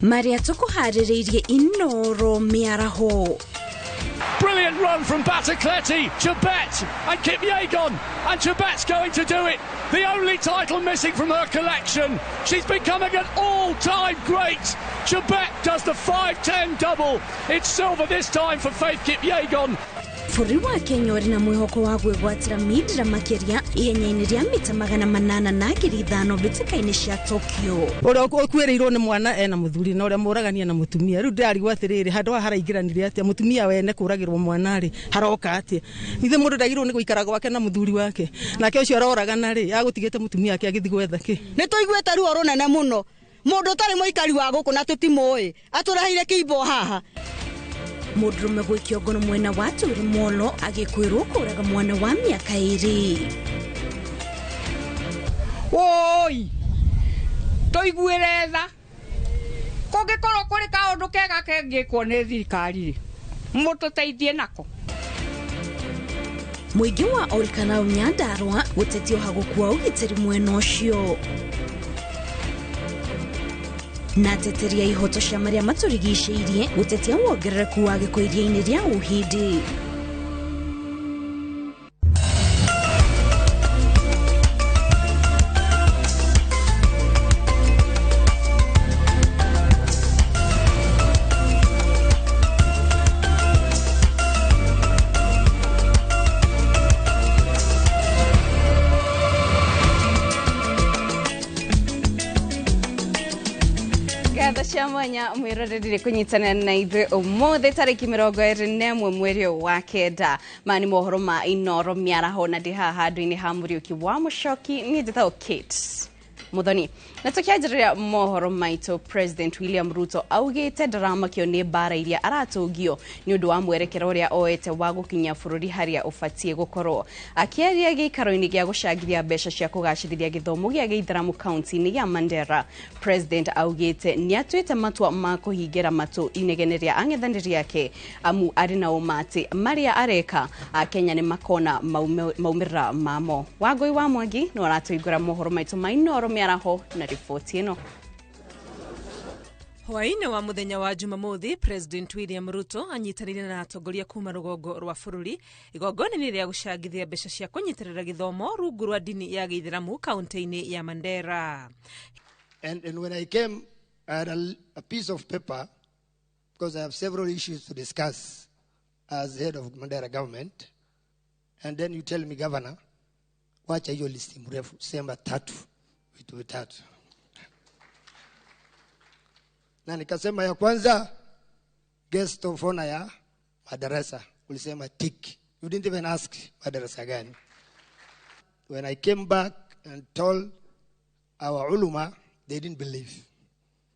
Marĩa tũkũharĩrĩirie Inoro mĩaraho. Brilliant run from Battocletti, Chebet and Kipyegon, and Chebet's going to do it. The only title missing from her collection. She's becoming an all-time great. Chebet does the 5'10 double. It's silver this time for Faith Kipyegon. Bũrũri wa Kenya ũrĩ na mwĩhoko wa gwĩgwatĩra mindira makĩria ihenya-inĩ rĩa mita 800 na 5,000 mbĩtĩka-inĩ cia Tokyo. Ũrĩa ũkuĩrĩirwo nĩ mwana ena mũthuri na ũrĩa mũragania na mũtumia. Rĩu ndĩrarigwo atĩrĩrĩ, handũ haha haraingĩranire atĩa? Mũtumia wene kũragĩrwo mwana rĩ, haroka atĩa? Ithe mũndũ ndagĩrĩirwo nĩ gũikara gwake na mũthuri wake. Nake ũcio aroragana rĩ, agũtigĩte mũtumia wake agĩthiĩ gwetha kĩ? Nĩ tũiguĩte ruo rũnene mũno. Mũndũ ũtarĩ mũikari wa gũkũ na tũtimũĩ, atũreheire kĩimbo haha. Mũndũrũme gwĩkio ngono mwena wa Tũri Molo agĩkwĩrwo kũraga mwana wa mĩaka 2. Woi, tũiguĩre tha. Kũngĩkorwo kũrĩ kaũndũ kega kengĩkwo nĩ thirikari rĩ, mũtũteithie nako. Mũingĩ wa Olkalau Nyandarua gũtetio hagũkua ũgitĩri mwena ũcio. Na ateteria ihoto cia marĩa matũrigicĩirie gũtetia wongerereku wa gĩko iria-inĩ rĩa Ũhĩndĩ. Mwanya mwirorerire kunyitana na ithuĩ ũmũthĩ tarĩki 21 mweri wa 9. Maya nĩ mohoro ma Inoro mĩaraho na ndĩ haha handũ-inĩ ha Mũriũki wa Mũcoki. Niĩ njĩtagwo Kate Muthoni. Na tũkĩanjĩrĩria mohoro maitũ, President William Ruto augĩte ndaramakio nĩ mbara iria aratũngio nĩ ũndũ wa mwerekero ũrĩa oete wa gũkinyia bũrũri harĩa ũbatiĩ gũkorwo. Akĩaria gĩikaro-inĩ gĩa gũcangithia mbeca cia kũgacĩrithia gĩthomo gĩa gĩithĩramu kaunti-inĩ ya Mandera, President augĩte nĩ atuĩte matua ma kũhingĩra matũ inegene rĩa ang'ethanĩri ake amu arĩ na ũma atĩ marĩa areka Akenya nĩ makona maumĩrĩra mamo. Wangũi wa Mwangi no aratũhingũra mohoro maitũ ma Inoro mĩaraho na riboti ĩno. Hwaĩ-inĩ wa mũthenya wa Jumamothi, President William Ruto anyitanĩire na atongoria kuma rũgongo rwa bũrũri igongona-inĩ rĩa gũcangithia mbeca cia kũnyitĩrĩra gĩthomo rungu rwa ndini ya gĩithĩramu kaunti-inĩ ya Mandera. And when I came, I had a piece of paper because I have several issues to discuss as head of Mandera government. And then you tell me, Governor, wacha hiyo listi mrefu, sema tatu, vitu vitatu. Na nikasema ya kwanza, guest of honor ya madarasa. Ulisema tick. You didn't even ask madarasa gani. When I came back and told our ulama, they didn't believe.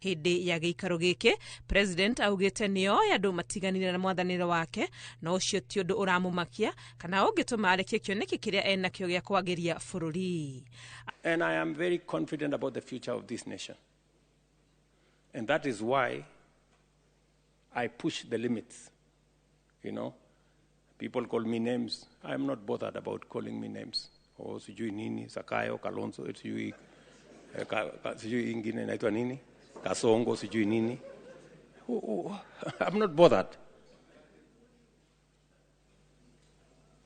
Hĩndĩ ya gĩikaro gĩkĩ, President augĩte nĩoĩ andũ matiganire na mwathanĩre wake, no ũcio ti ũndũ ũramũmakia kana ũngĩtũma arekie kĩoneki kĩrĩa enakĩo gĩa kwagĩria bũrũri. And I am very confident about the future of this nation. And that is why I push the limits. You know, people call me names. I'm not bothered about calling me names. Oh, sijui nini, Zakayo, Kalonzo, sijui, sijui ingine inaitwa nini, Kasongo, sijui nini. Oh, I'm not bothered.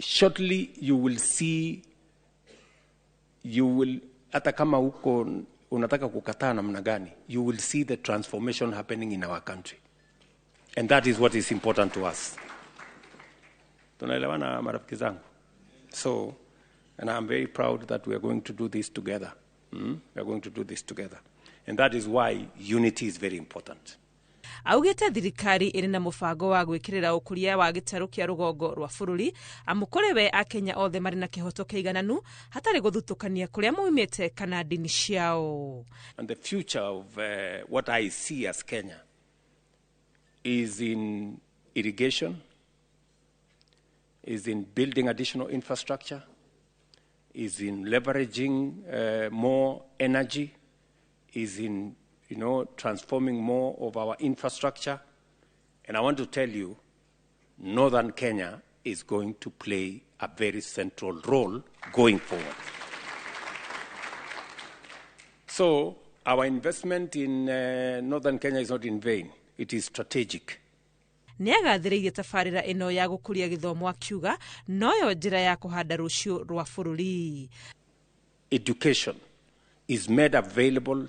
Shortly, you will see, you will, hata kama uko unataka kukataa namna gani, you will see the transformation happening in our country. And that is what is important to us. Tunaelewana marafiki zangu? So, and I'm very proud that we are going to do this together. We are going to do this together. And that is why unity is very important. Augĩte thirikari ĩrĩ na mũbango wa gwĩkĩrĩra ũkũria wa gĩtarũ kĩa rũgongo rwa bũrũri amu kũrĩ we Akenya othe marĩ na kĩhoto kĩigananu hatarĩ gũthutũkania kũrĩa maumĩte kana ndini ciao. And the future of what I see as Kenya is in irrigation, is in building additional infrastructure, is in leveraging more energy, is in transforming more of our infrastructure. And I want to tell you, Northern Kenya is going to play a very central role going forward. So Our investment in northern Kenya is not in vain. It is strategic. Nĩ agathĩrĩirie tabarĩra ĩno ya gũkũria gĩthomo akiuga noyo njĩra ya kũhanda rũciũ rwa bũrũri. Education is made available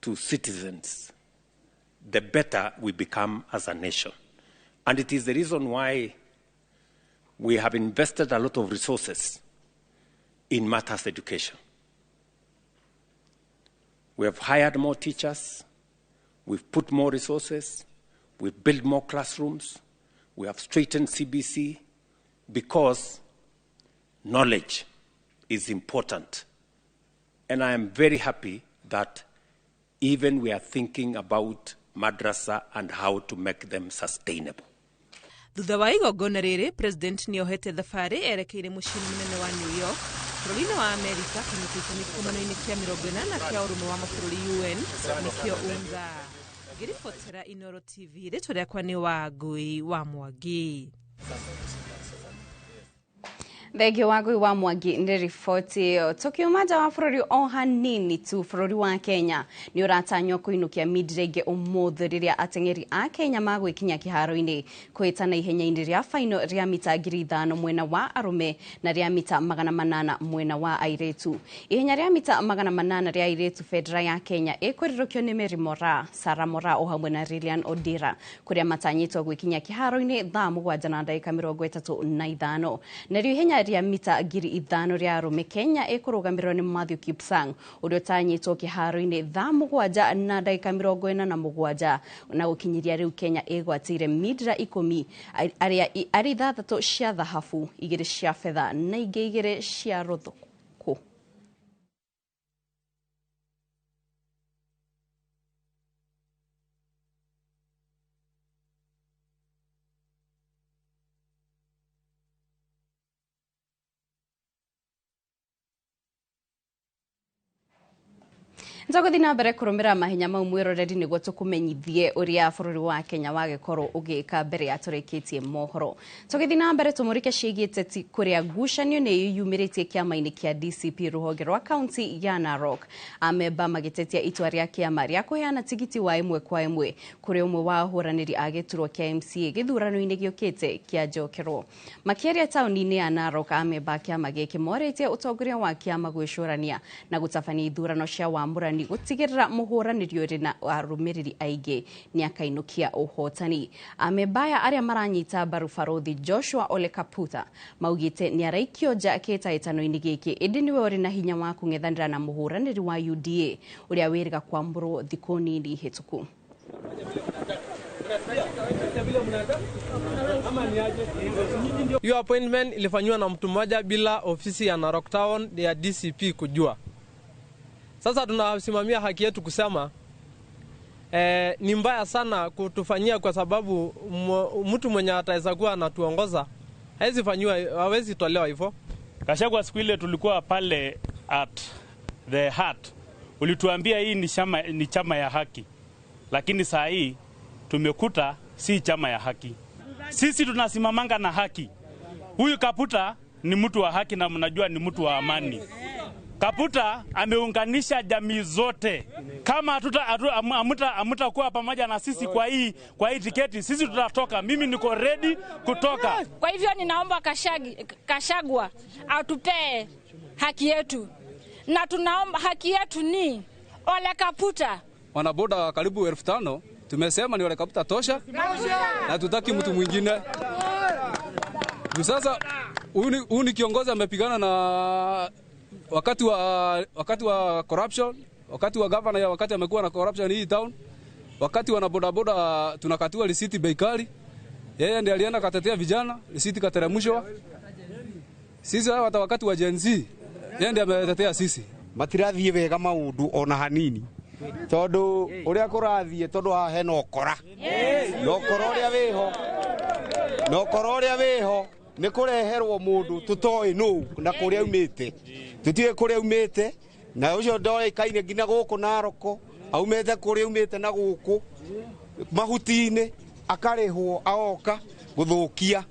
to citizens, the better we become as a nation. And it is the reason why we have invested a lot of resources in matters education. We have hired more teachers, we've put more resources, we've built more classrooms, we have straightened CBC, because knowledge is important. And I am very happy that even we are thinking about madrasa and how to make them sustainable. Thutha wa igongona rĩrĩ, President nĩohete thabarĩ erekeire mũciĩ mũnene wa New York bũrũri-inĩ wa Amerika kũnyita itemi kĩgomano-inĩ kĩa 80 kĩa ũrũmwe wa mabũrũri UN nĩkĩo UNGA. Ngĩribotera Inooro TV, rĩtwa rĩakwa nĩ Wangũi wa Mwangi. Thengio Wangũi wa Mwangi nĩ riboti ĩyo. Tũkiuma nja wa bũrũri o hanini tu, bũrũri wa Kenya nĩ ũratanywo kũinũkia mindira ingĩ ũmũthĩ rĩrĩa ateng'eri a Kenya magwĩkinya kĩharo-inĩ kũhĩtana ihenya-inĩ rĩa faino rĩa mita 5,000 mwena wa arũme na rĩa mita 800 mwena wa airĩtu. Ihenya rĩa mita 800 rĩa airĩtu bendera ya Kenya ĩkũrirũkio nĩ Mary Moraa, Sarah Moraa o hamwe na Lilian Odira kũrĩa matanyĩtwo gwĩkinya kĩharo-inĩ thaa 7:35. Narĩo ihenya rĩa mita 5,000 rĩa arũme Kenya ĩkũrũgamĩrĩrwo nĩ Matthew Kipsang ũrĩa ũtanyĩtwo kĩharo-inĩ thaa 7:47 na gũkinyĩria rĩu Kenya ĩgwatĩire mindira 10 arĩa arĩ 6 cia thahabu, 2 cia betha na ingĩ 2 cia rũthuku. Njogothi na mbere kũrũmĩrĩra mahenya mau mwĩroreri nĩguo tũkũmenyithie ũrĩa bũrũri wa Kenya wagĩkorwo ũgĩka mbere ya tũrĩkĩtie mohoro. Tũgĩthiĩ na mbere tũmũrĩke ciĩgiĩ teti kũrĩa ngucanio nĩ yumĩrĩtie kĩama-inĩ kĩa DCP rũhonge rwa kaunti ya Narok. Amemba magĩtetia itua rĩa kĩama rĩa kũheana tigiti wa ĩmwe kwa ĩmwe kũrĩ ũmwe wa ahũranĩri a gĩturwa kĩa MCA gĩthurano-inĩ gĩũkĩte kĩa njokerwo. Makĩaria taũni-inĩ ya Narok, amemba a kĩama gĩkĩ morĩtie ũtongoria wa kĩama gwĩcũrania na gũtabania ithurano cia wamũrani gũtigĩrĩra mũhũranĩri ũrĩ na arũmĩrĩri aingĩ nĩakainũkia ũhotani. Amemba aya arĩa maranyita mbaru Barũthi Joshua Ole Kaputa maugĩte nĩaraikio nja kĩhĩtahĩtano-inĩ gĩkĩ ĩndĩ nĩwe ũrĩ na hinya wa kũng'ethanĩra na mũhũranĩri wa UDA ũrĩa wĩrĩga kwamũrwo thikũ nini hĩtũku. Hiyo appointment ilifanywa na mtu mmoja bila ofisi ya Narok Town ya DCP kujua. Sasa tunasimamia haki yetu kusema ni mbaya sana kutufanyia, kwa sababu mtu mwenye ataweza kuwa anatuongoza hawezi fanywa, hawezi tolewa hivyo. Gachagua siku ile tulikuwa pale at the heart, ulituambia hii ni chama ya haki, lakini saa hii tumekuta si chama ya haki. Sisi tunasimamanga na haki. Huyu Kaputa ni mtu wa haki na mnajua ni mtu wa amani. Kaputa ameunganisha jamii zote. Kama hamtakuwa pamoja na sisi kwa hii tiketi, sisi tutatoka. Mimi niko ready kutoka. Kwa hivyo ninaomba Gachagua atupee haki yetu. Na tunaomba haki yetu ni Ole Kaputa. Wanaboda karibu 5,000 tumesema ni Ole Kaputa tosha na tutaki mtu mwingine. Sasa huyu ni kiongozi amepigana na wakati wa corruption, wakati wa governor, wakati amekuwa na corruption hii town, wakati wana boda boda tunakatiwa risiti bei kali. Yeye ndiye alienda katetea vijana, risiti kateremshwa. Sisi hata wakati wa Gen Z, yeye ndiye ametetea sisi. Matirathie wega maundu ona hanini. Tondu uria kurathie tondu haha hena ukora. Na ukora uria wiho. Na ukora uria wiho nĩ kũreherwo mũndũ tũtoĩ nũ na kũrĩa aumĩte. Tũtiũĩ kũrĩa aumĩte na ũcio ndoĩkaine nginya gũkũ Naroko, aumĩte kũrĩa aumĩte na gũkũ mahuti-inĩ akarĩhwo agoka gũthũkia.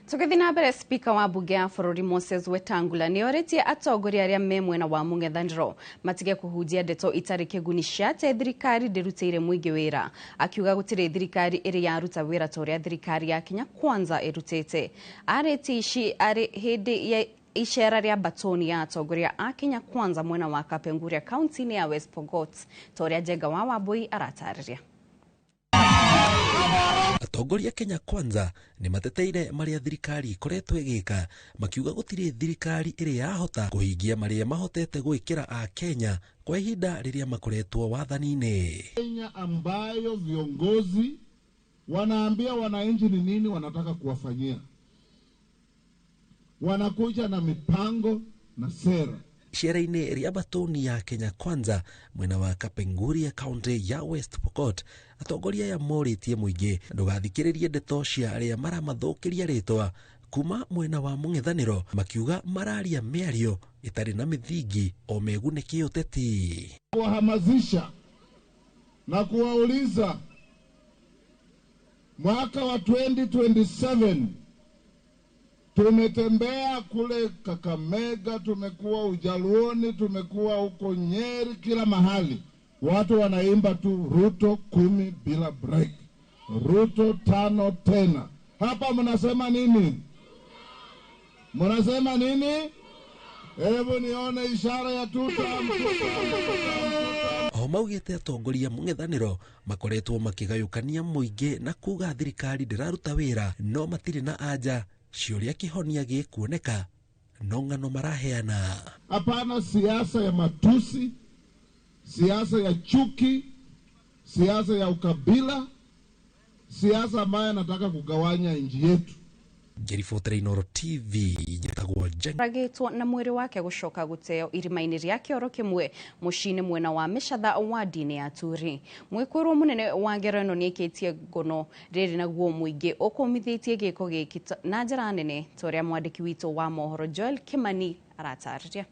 Tũgĩthiĩ na mbere, spika wa mbunge ya bũrũri Moses Wetangula nĩ orĩtie atongoria arĩa me mwena wa mũng'ethanĩro matige kũhunjia ndeto itarĩ kĩguni cia atĩ thirikari ndĩrutĩire mũingĩ wĩra, akiuga gũtirĩ thirikari ĩrĩ yaruta wĩra ta ũrĩa thirikari ya Kenya Kwanza ĩrutĩte. Arĩtie ici arĩ hĩndĩ ya icera rĩa batoni ya atongoria a Kenya Kwanza mwena wa Kapenguria kaunti-inĩ ya West Pokot, ta ũrĩa Njenga wa Wambui aratarĩria. Atongoria Kenya Kwanza nĩ mateteire marĩa thirikari ikoretwo ĩgĩka, makiuga gũtirĩ thirikari ĩrĩ yahota kũhingia marĩa mahotete gwĩkĩra a Kenya kwa ihinda rĩrĩa makoretwo wathani-inĩ. Kenya ambayo viongozi wanaambia wananchi ni nini wanataka kuwafanyia, wanakuja na mipango na sera. Icera-inĩ rĩa batoni ya Kenya Kwanza mwena wa Kapenguria kaunti ya West Pokot, atongoria aya morĩtie mũingĩ ndũgathikĩrĩrie ndeto cia arĩa maramathũkĩria rĩtwa kuma mwena wa mũng'ethanĩro, makiuga mararia mĩario ĩtarĩ na mĩthingi o megune kĩũteti. Kuwahamasisha na kuwauliza mwaka wa 2027 tumetembea kule Kakamega, tumekuwa Ujaluoni, tumekuwa huko Nyeri, kila mahali watu wanaimba tu Ruto 10 bila break, Ruto 5 tena. Hapa mnasema nini? Mnasema nini? Hebu nione ishara ya tuta. O maugĩte atongoria mũng'ethanĩro makoretwo makĩgayũkania mũingĩ na kuga thirikari ndĩraruta wĩra, no matirĩ na anja ciũria kĩhonia gĩkuoneka no ng'ano maraheana. Hapana siasa ya matusi, siasa ya chuki, siasa ya ukabila, siasa ambayo nataka kugawanya nchi yetu. Ngĩribotera Inooro TV njĩtagwo Ragĩtwo na mwĩrĩ wake gũcoka gũteo irima-inĩ rĩa kĩoro kĩmwe mũciĩ-inĩ mwena wa Mĩcatha wadi-inĩ ya Turi. Mwĩkũĩrwo mũnene wa ngero ĩno nĩaikĩtie ngono rĩrĩ naguo mũingĩ ũkũmithĩtie gĩko gĩkĩ na njĩra nene ta ũrĩa mwandĩki witũ wa mohoro Joel Kimani aratarĩria.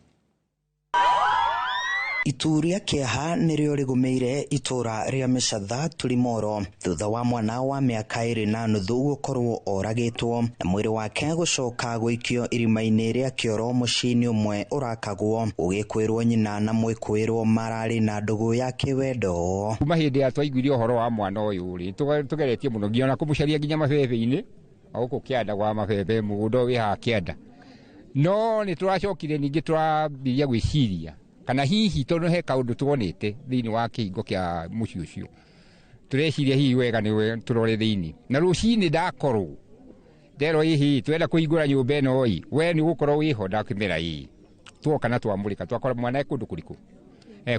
Ituu rĩa kĩeha nĩrĩo rĩgũmĩire itũra rĩa Mĩcatha Turimoro thutha wa mwana wa mĩaka 2.5 gũkorwo oragĩtwo na mwĩrĩ wake gũcoka gũikio irima-inĩ rĩa kĩoro mũciĩ-inĩ ũmwe ũrakagwo ũgĩkwĩrwo nyina na mwĩkwĩrwo mararĩ na ndũgũ ya kĩwendo. Kuma hĩndĩ ya twaiguire ũhoro wa mwana ũyũ rĩ, tũgeretie mũno nginya ona kũmũcaria nginya mabebe-inĩ gũkũ kĩanda gwa mabebe mũgũnda ũyũ wĩ haha kĩanda, no nĩ tũracokire ningĩ tũrambiria gwĩciria kana hihi tondu he kaundu tuonete thiini wa kihingo kia mucii ucio tureciria hihi wega ni turore thiini na rucini ndakorwo nderwo hihi twenda kuhingura nyumba ino ii we ni gukorwo wiho ndakimera ii tuoka na twamurika twakora mwana e kundu kuriku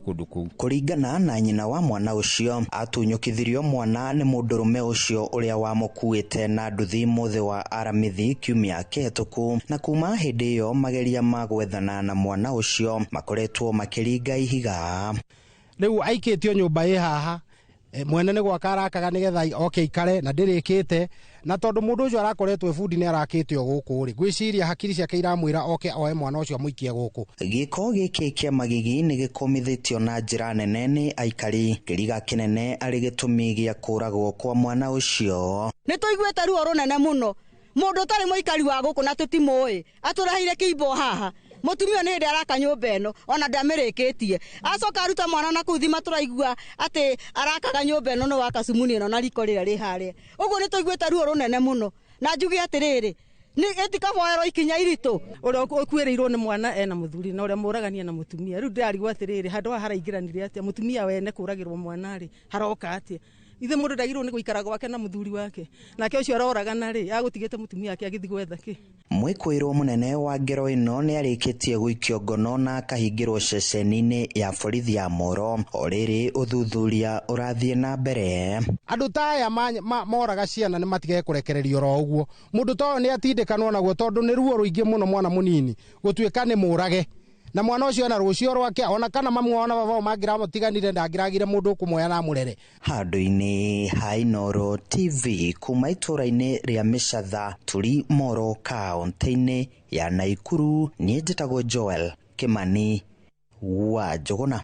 kundu kuu. Kũringana na nyina wa mwana ũcio, atunyũkithirio mwana nĩ mũndũrũme ũcio ũrĩa wamũkuĩte na nduthi mũthĩ wa Aramithi kiumia kĩhetũku, na kuma hĩndĩ ĩyo mageria ma gwethana na mwana ũcio makoretwo makĩringa ihiga. Rĩu aikĩtio nyũmba ĩ haha, mwene nĩ gwaka arakaga nĩgetha oke aikare na ndĩrĩkĩte, na tondũ mũndũ ũcio arakoretwo e bundi nĩ arakĩte o gũkũ rĩ, ngwĩciria hakiri ciake iramwĩra oke oe mwana ũcio amũikie gũkũ. Gĩko gĩkĩ kĩa magigi nĩ gĩkũmithĩtio na njĩra nene nĩ aikari, kĩriga kĩnene arĩ gĩtũmi gĩa kũragwo kwa mwana ũcio. Nĩ tũiguĩte ruo rũnene mũno, mũndũ ũtarĩ mũikari wa gũkũ na tũtimũĩ atũreheire kĩimbo haha. Mũtumia nĩ hĩndĩ araka nyũmba ĩno ona ndamĩrĩkĩtie, acoka aruta mwana na kũu thima tũraigua atĩ arakaga nyũmba ĩno no waka cumuni ĩno na riko rĩrĩa rĩ harĩa. Ũguo nĩ tũiguĩte ruo rũnene mũno, na njuge atĩrĩrĩ, ĩtikaboerwo ikinya iritũ. Ũrĩa ũkuĩrĩirwo nĩ mwana ena mũthuri na ũrĩa mũragania na mũtumia, rĩu ndĩrarigwo atĩrĩrĩ, handũ haha haraingĩranire atĩa? Mũtumia wene kũragĩrwo mwana rĩ, haroka atĩa? Ithe mũndũ ndagĩrĩirwo nĩ gũikara gwake na mũthuri wake, nake ũcio aroragana rĩ, agũtigĩte mũtumia wake agĩthiĩ gwetha kĩ? Mwĩkũĩrwo mũnene wa ngero ĩno nĩ arĩkĩtie gũikio ngono na akahingĩrwo ceceni-inĩ ya borithi ya Moro. O rĩrĩ ũthuthuria ũrathiĩ na mbere. Andũ ta aya moraga ciana nĩ matige kũrekererio oro ũguo. Mũndũ ta ũyũ nĩ atindĩkanwo naguo tondũ nĩ ruo rũingĩ mũno mwana mũnini gũtuĩka nĩ mũrage, na mwana ũcio ena rũciũ rwake, ona kana mamu wao na baba wao mangĩramũtiganire ndangĩragire mũndũ ũkũmuoya na amũrere. Handũ-inĩ ha Inooro TV kuma itũra-inĩ rĩa Mĩcatha Turi Moro kaũntĩ-inĩ ya Naikuru, niĩ njĩtagwo Joel Kimani wa Njũgũna.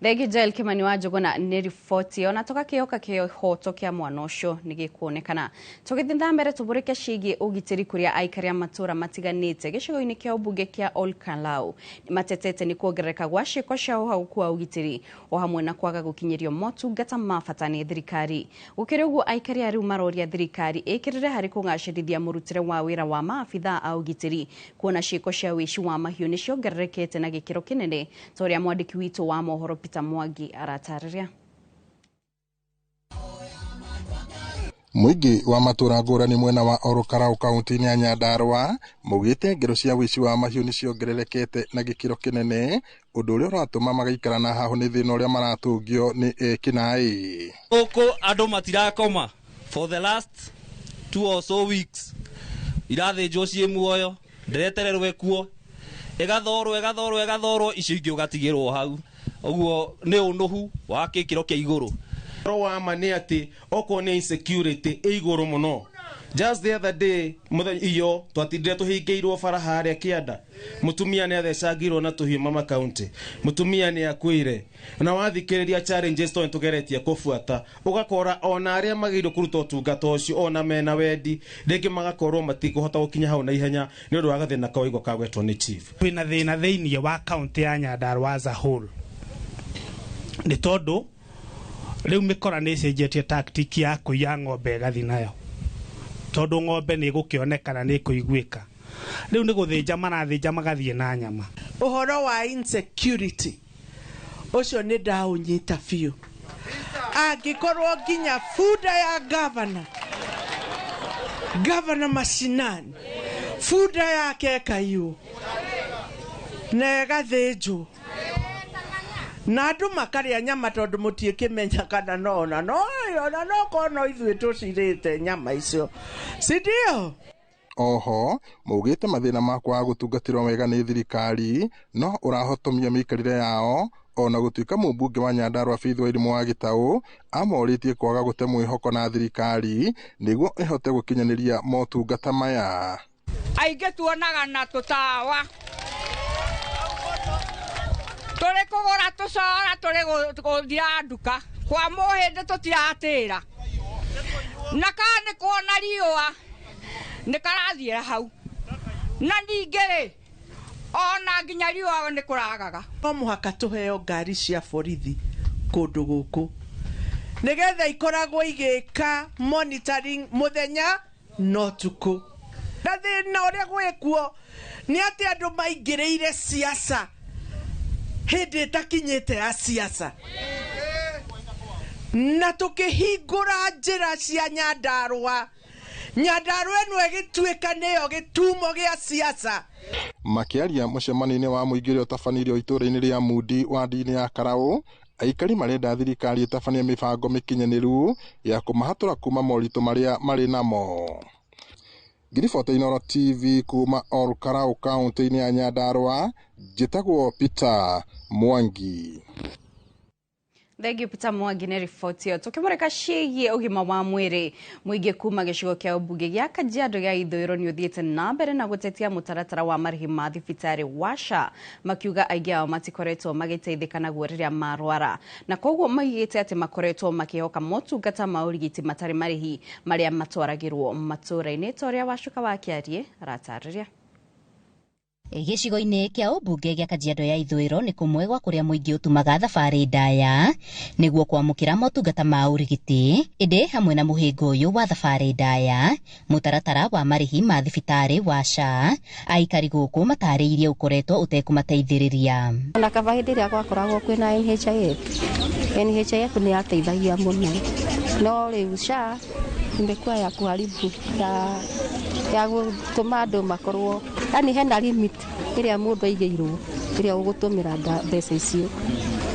Thengi Joel Kimani wa Njuguna nĩ riboti ona tũgakĩhoka kĩhoto kĩa mwana ũcio nĩ gĩkuonekana. Tũgĩthiĩ na mbere tũbũrĩke ciĩgiĩ ũgitĩri kũrĩa aikari a matũũra matiganĩte gĩcigo-inĩ kĩa ũmbunge kĩa Ol Kalou matetete nĩ kuongerereka gwa ciĩko cia ũhagũku wa ũgitĩri o hamwe na kwaga gũkinyĩrio motungata ma bata nĩ thirikari. Gũkĩrĩ ũguo aikari a rĩu maroria thirikari ĩkĩrĩre harĩ kũgacĩrithia mũrutĩre wa wĩra wa maabithaa a ũgitĩri kuona ciĩko cia ũici wa mahiũ nĩ ciongererekete na gĩkĩro kĩnene ta ũrĩa mwandĩki witũ wa mohoro Peter Mwangi aratarĩria. Mũingĩ wa matũũra ngũrani mwena wa Ol Kalou kaunti-inĩ ya Nyandarua maugĩte ngero cia ũici wa mahiũ nĩ ciongererekete na gĩkĩro kĩnene, ũndũ ũrĩa ũratũma magaikara na hahũ nĩ thĩna ũrĩa maratũngio nĩ ekinaĩ. Gũkũ andũ matirakoma for the last 2 or so weeks, irathĩnjwo ciĩ muoyo, ndĩretererwo ĩkuo, ĩgathorwo ĩgathorwo ĩgathorwo, icio ingĩ ũgatigĩrwo hau. Ũguo nĩ ũnũhu wa gĩkĩro kĩa igũrũ. Ũhoro wa ma nĩ atĩ okorwo nĩ insecurity ĩ igũrũ mũno. Just the other day mũthenya iyo twatindire tũhingĩirwo bara harĩa kĩanda, mũtumia nĩ athecangirwo na tũhiũ Mama County, mũtumia nĩ akuire. Na wathikĩrĩria challenges tondũ tũgeretie kũbuata, ũgakora ona arĩa magĩrĩirwo kũruta ũtungata ũcio ona mena wendi rĩngĩ magakorwo matikũhota gũkinya hau na ihenya nĩ ũndũ wa gathĩna kawaigua kagwetwo nĩ chief. Kwĩna thĩna thĩinĩ wa kaunti ya Nyandarua as a whole nĩ tondũ rĩu mĩkora nĩ ĩcenjetie tactic ya kũiya ng'ombe ĩgathiĩ nayo, tondũ ng'ombe nĩ ĩgũkĩonekana nĩ ĩkũiguĩka. Rĩu nĩ gũthĩnja marathĩnja magathiĩ na nyama. Ũhoro wa insecurity ũcio nĩ ndaũnyita biũ. Angĩkorwo nginya bunda ya governor mashinani, bunda yake ĩkaiywo na ĩgathĩnjwo na andũ makarĩa nyama tondũ mũtiĩkĩmenya kana no ona no ona no korwo no ithuĩ tũcirĩte nyama icio, si ndio? Oho maugĩte mathĩna ma kwaga gũtungatĩrwo wega nĩ thirikari no ũrahotomia mĩikarĩre yao, ona gũtuĩka mũmbunge wa Nyandarua Faith Wairimu wa Gĩtaũ amorĩtie kwaga gũte mwĩhoko na thirikari nĩguo ĩhote gũkinyanĩria motungata maya. Aingĩ tuonaga na tũtawa tũrĩ kũgũra tũcora, tũrĩ gũthiaga nduka kwa mũhĩndĩ tũtiratĩra, na kana nĩ kuona riũa nĩ karathiĩra hau, na ningĩ rĩ ona nginya riũa nĩ kũragaga. No mũhaka tũheo ngari cia borithi kũndũ gũkũ nĩgetha ikoragwo igĩka monitoring mũthenya na ũtukũ. Na thĩna ũrĩa gwĩkuo nĩ atĩ andũ maingĩrĩire siasa hĩndĩ ĩtakinyĩte ya siasa, na tũkĩhingũra njĩra cia Nyandarua, Nyandarua ĩno ĩgĩtuĩka nĩyo gĩtumo gĩa siasa. Makĩaria mũcemanio-inĩ wa mũingĩ ũrĩa ũtabanĩirio itũũra-inĩ rĩa Mundi wandi-inĩ ya Karaũ, aikari marenda thirikari ĩtabanie mĩbango mĩkinyanĩru ya kũmahatũra kuma moritũ marĩa marĩ namo. Ngiribota Inooro TV kuma Ol Kalou kaunti-inĩ ya Nyandarua, njĩtagwo Peter Mwangi. Thank you Peter Mwangi nĩ riboti ĩyo. Tũkĩmũrĩka ciĩgiĩ ũgima wa mwĩrĩ, mũingĩ kuma gĩcigo kĩa ũmbunge gĩa Kajiado gĩa Ithũĩro nĩ ũthiĩte na mbere na gũtetia mũtaratara wa marĩhi ma thibitarĩ wa SHA, makiuga aingĩ ao matikoretwo magĩteithĩka naguo rĩrĩa marwara, na koguo maigĩte atĩ makoretwo makĩhoka motungata ma ũrigiti matarĩ marĩhi marĩa matwaragĩrwo matũũra-inĩ, ta ũrĩa Wacuka wa Kĩarie aratarĩria. Gĩcigo-inĩ kĩa ũmbunge gĩa Kajiado ya Ithũĩro nĩ kũmwe gwa kũrĩa mũingĩ ũtumaga thabarĩ ndaya nĩguo kwamũkĩra motungata ma ũrigiti, ĩndĩ hamwe na mũhĩnga ũyũ wa thabarĩ ndaya, mũtaratara wa marĩhi ma thibitarĩ wa SHA, aikari gũkũ matarĩirie ũkoretwo ũtekũmateithĩrĩria. Ona kaba hĩndĩ ĩrĩa gwakoragwo kwĩna NHIF, NHIF nĩ yateithagia mũno, no rĩu SHA imekuwa ya kuharibu ya gũtũma andũ makorwo, yani hena limit ĩrĩa mũndũ aigĩirwo ĩrĩa ũgũtũmĩra mbeca icio.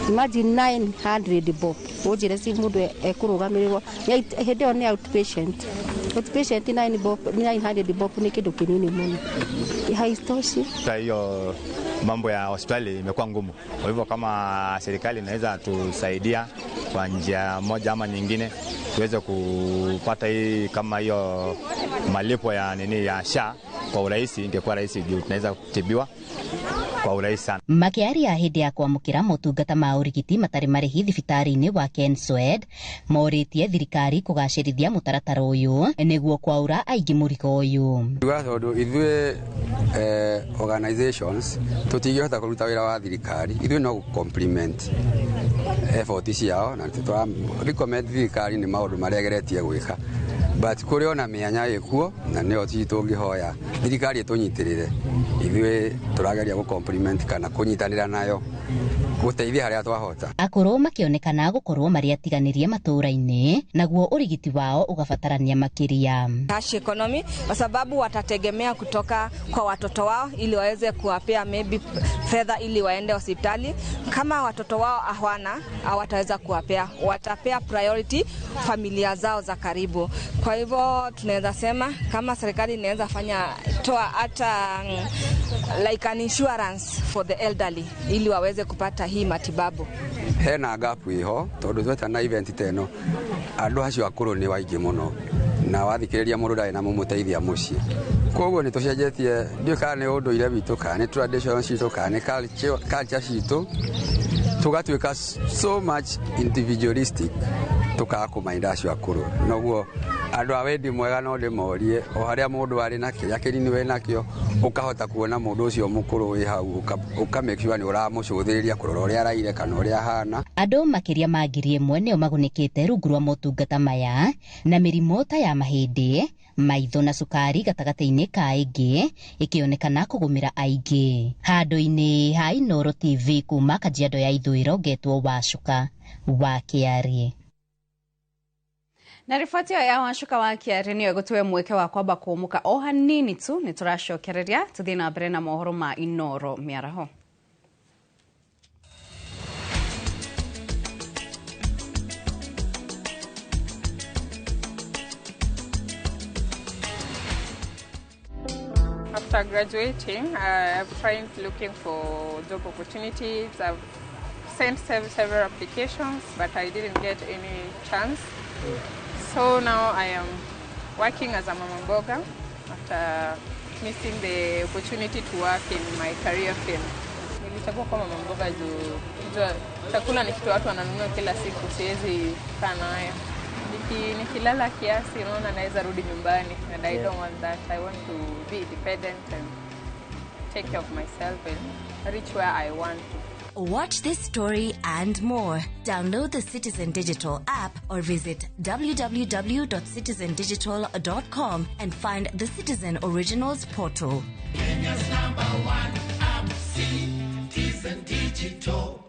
Imagine 900 bob, ũnjĩre si mũndũ ekũrũgamĩrĩrwo hĩndĩ ĩyo nĩ outpatient. Outpatient 900 bob nĩ kĩndũ kĩnini mũno, haitoshi. Hiyo mambo ya hospitali imekuwa ngumu, kwa hivyo kama serikali inaweza tusaidia kwa njia moja ama nyingine tuweze kupata hii kama hiyo malipo ya nini ya SHA kwa urahisi, ingekuwa rahisi juu tunaweza kutibiwa kwa urahisi sana. Makĩaria hĩndĩ ya kwamũkĩra motungata ma ũrigiti matarĩ marĩhi thibitarĩ-inĩ wa Kenswed, morĩtie thirikari kũgacĩrithia mũtaratara ũyũ nĩguo kwaũra aingĩ mũrigo ũyũ. Tuga tondũ ithuĩ organizations tũtingĩhota kũruta wĩra wa thirikari, ithuĩ no compliment effort ciao na tũra recommend thirikari nĩ maũndũ marĩa ĩgeretie gwĩka, but kũrĩ ona mĩanya ĩkuo na nĩyo tũngĩhoya thirikari ĩtũnyitĩrĩre. Ithuĩ tũrageria gũ compliment kana kũnyitanĩra nayo gũteithia harĩa twahota. Akũrũ makĩonekana gũkorwo marĩ atiganĩrie matũũra-inĩ, naguo ũrigiti wao ũgabatarania makĩria. Cash economy kwa sababu watategemea kutoka kwa watoto wao ili waweze kuwapea maybe fedha ili waende hospitali. Kama watoto wao hawana, hawataweza kuwapea, watapea priority familia zao za karibu. Kwa hivyo tunaweza sema kama serikali inaweza fanya toa hata like an insurance for the elderly ili waweze kupata hii matibabu. Hena gap iho tondu twetana event teno andu acio akuru ni waingĩ mũno na wathikĩrĩria mũndũ ndarĩ na mũmũteithia mũciĩ, koguo nĩ tũcenjetie, ndiũĩ kana nĩ ũndũire witũ kana nĩ tradition citũ kana nĩ culture citũ, tũgatuĩka so much individualistic tũkaga kũmainda acio akũrũ. Noguo andũ a wendi mwega no ndĩmorie o harĩa mũndũ arĩ na kĩrĩa kĩnini wĩ nakĩo, ũkahota kuona mũndũ ũcio mũkũrũ wĩ hau, ũka make sure nĩ ũramũcũthĩrĩria kũrora ũrĩa araire kana ũrĩa ahana. Andũ makĩria ma 1,000 nĩo magunĩkĩte rungu rwa motungata maya na mĩrimũ ta ya mahĩndĩ, maitho na cukari gatagatĩ-inĩ ka ĩngĩ ĩkĩonekana kũgũmĩra aingĩ. Handũ-inĩ ha Inooro TV kuma Kajiado ya Ithũĩro, ngetwo Wacuka wa Kĩarĩ. Na riboti ya Wacuka wa Kĩarĩ nĩyo ĩgũtũhe mweke wa kwamba kũũmũka o hanini tu, nĩ tũracokereria tũthiĩ na mbere na mohoro ma Inooro mĩaraho. After graduating, I've tried looking for job opportunities. I've sent several applications, but I didn't get any chance. So now I am working as a mama mboga after missing the opportunity to work in my career field. Nilichagua kuwa mama mboga juu chakula ni kitu watu wananunua kila siku, siwezi kaa nayo. Nikilala kiasi unaona naweza rudi nyumbani, and I don't want that. I want to be independent and take care of myself and reach where I want to. Watch this story and more. Download the Citizen Digital app or visit www.citizendigital.com and find the Citizen Originals portal. Kenya's number one app, Citizen Digital.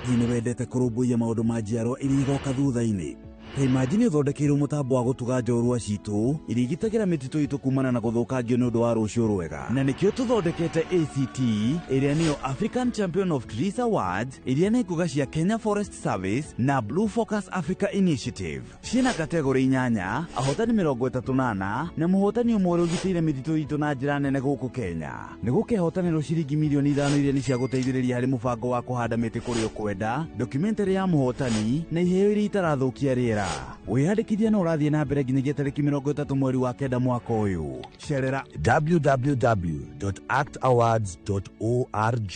Nĩ wendete kũrũmbũiya maũndũ ma njiarwa iria igoka thutha-inĩ? Ta imagine ũthondekeirwo mũtambo wa gũtuga njorua citũ iria igitagĩra mĩtitũ itũ kumana na gũthũkangio nĩ ũndũ wa rũciũ rwega. Na nĩkĩo tũthondekete ACT ĩrĩa nĩyo African Champion of Trees Awards, ĩrĩa nĩ ngũga cia Kenya Forest Service na Blue Focus Africa Initiative. Ciĩna kategori 8, ahotani 34 na mũhotani ũmwe ũrĩa ũgitĩire mĩtitũ itũ na njĩra nene gũkũ Kenya. Nĩ gũkehotanĩrwo ciringi milioni 5 iria nĩ cia gũteithĩrĩria harĩ mũbango wa kũhanda mĩtĩ kũrĩa ũkwenda, documentary ya mũhotani na iheo iria itarathũkia rĩera. Wĩyandĩkithia no ũrathiĩ na mbere nginyagia tarĩki 30 mweri wa 9 mwaka ũyũ. Cerera www.actawards.org.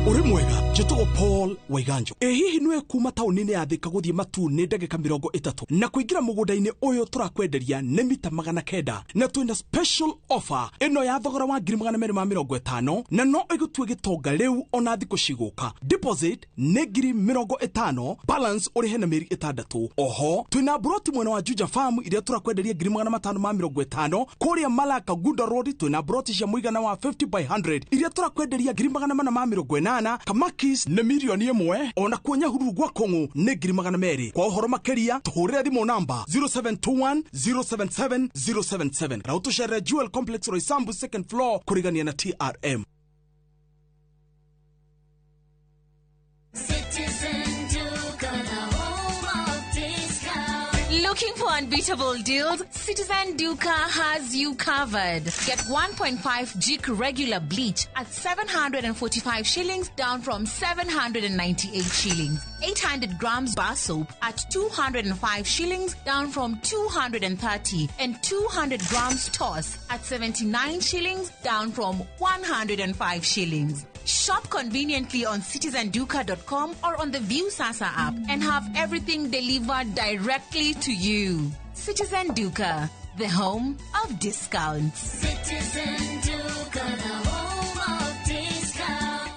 Ũrĩ mwega, njĩtagwo Paul Waiganjo. Ĩ hihi nĩwe kuma taũni-inĩ ya Thika gũthiĩ Matuu nĩ ndagĩka 30 na kũingĩra mũgũnda-inĩ ũyũ tũrakwenderia nĩ mita 900 na twĩna special offer ĩno ya thogora wa 250,000 na no ĩgũtue gĩtonga rĩu ona thikũ cigũka. Deposit nĩ 50,000, balance ũrĩhe na mĩeri 6. Oho twĩna broti mwena wa Juja Farm iria tũrakwenderia 550,000. Kũrĩa Malaka Gunda Road twĩna broti cia mũigana wa 50 by 100 iria tũrakwenderia 480,000. Kamakis nĩ milioni 1, ona kuo Nyahururu gwa Kũng'ũ nĩ 200,000. Kwa ũhoro makĩria tũhũrĩre thimũ namba 0721 077 077 na ũtũcerere Jewel Complex Roysambu second floor kũrigania na TRM. Looking for unbeatable deals? Citizen Duka has you covered. Get 1.5 Jik regular bleach at 745 shillings, down from 798 shillings. 800 grams bar soap at 205 shillings, down from 230, and 200 grams toss at 79 shillings, down from 105 shillings. Shop conveniently on citizenduka.com or on the Viusasa app and have everything delivered directly to you. Citizen Duka, the home of discounts. Citizen Duka, the home of discounts.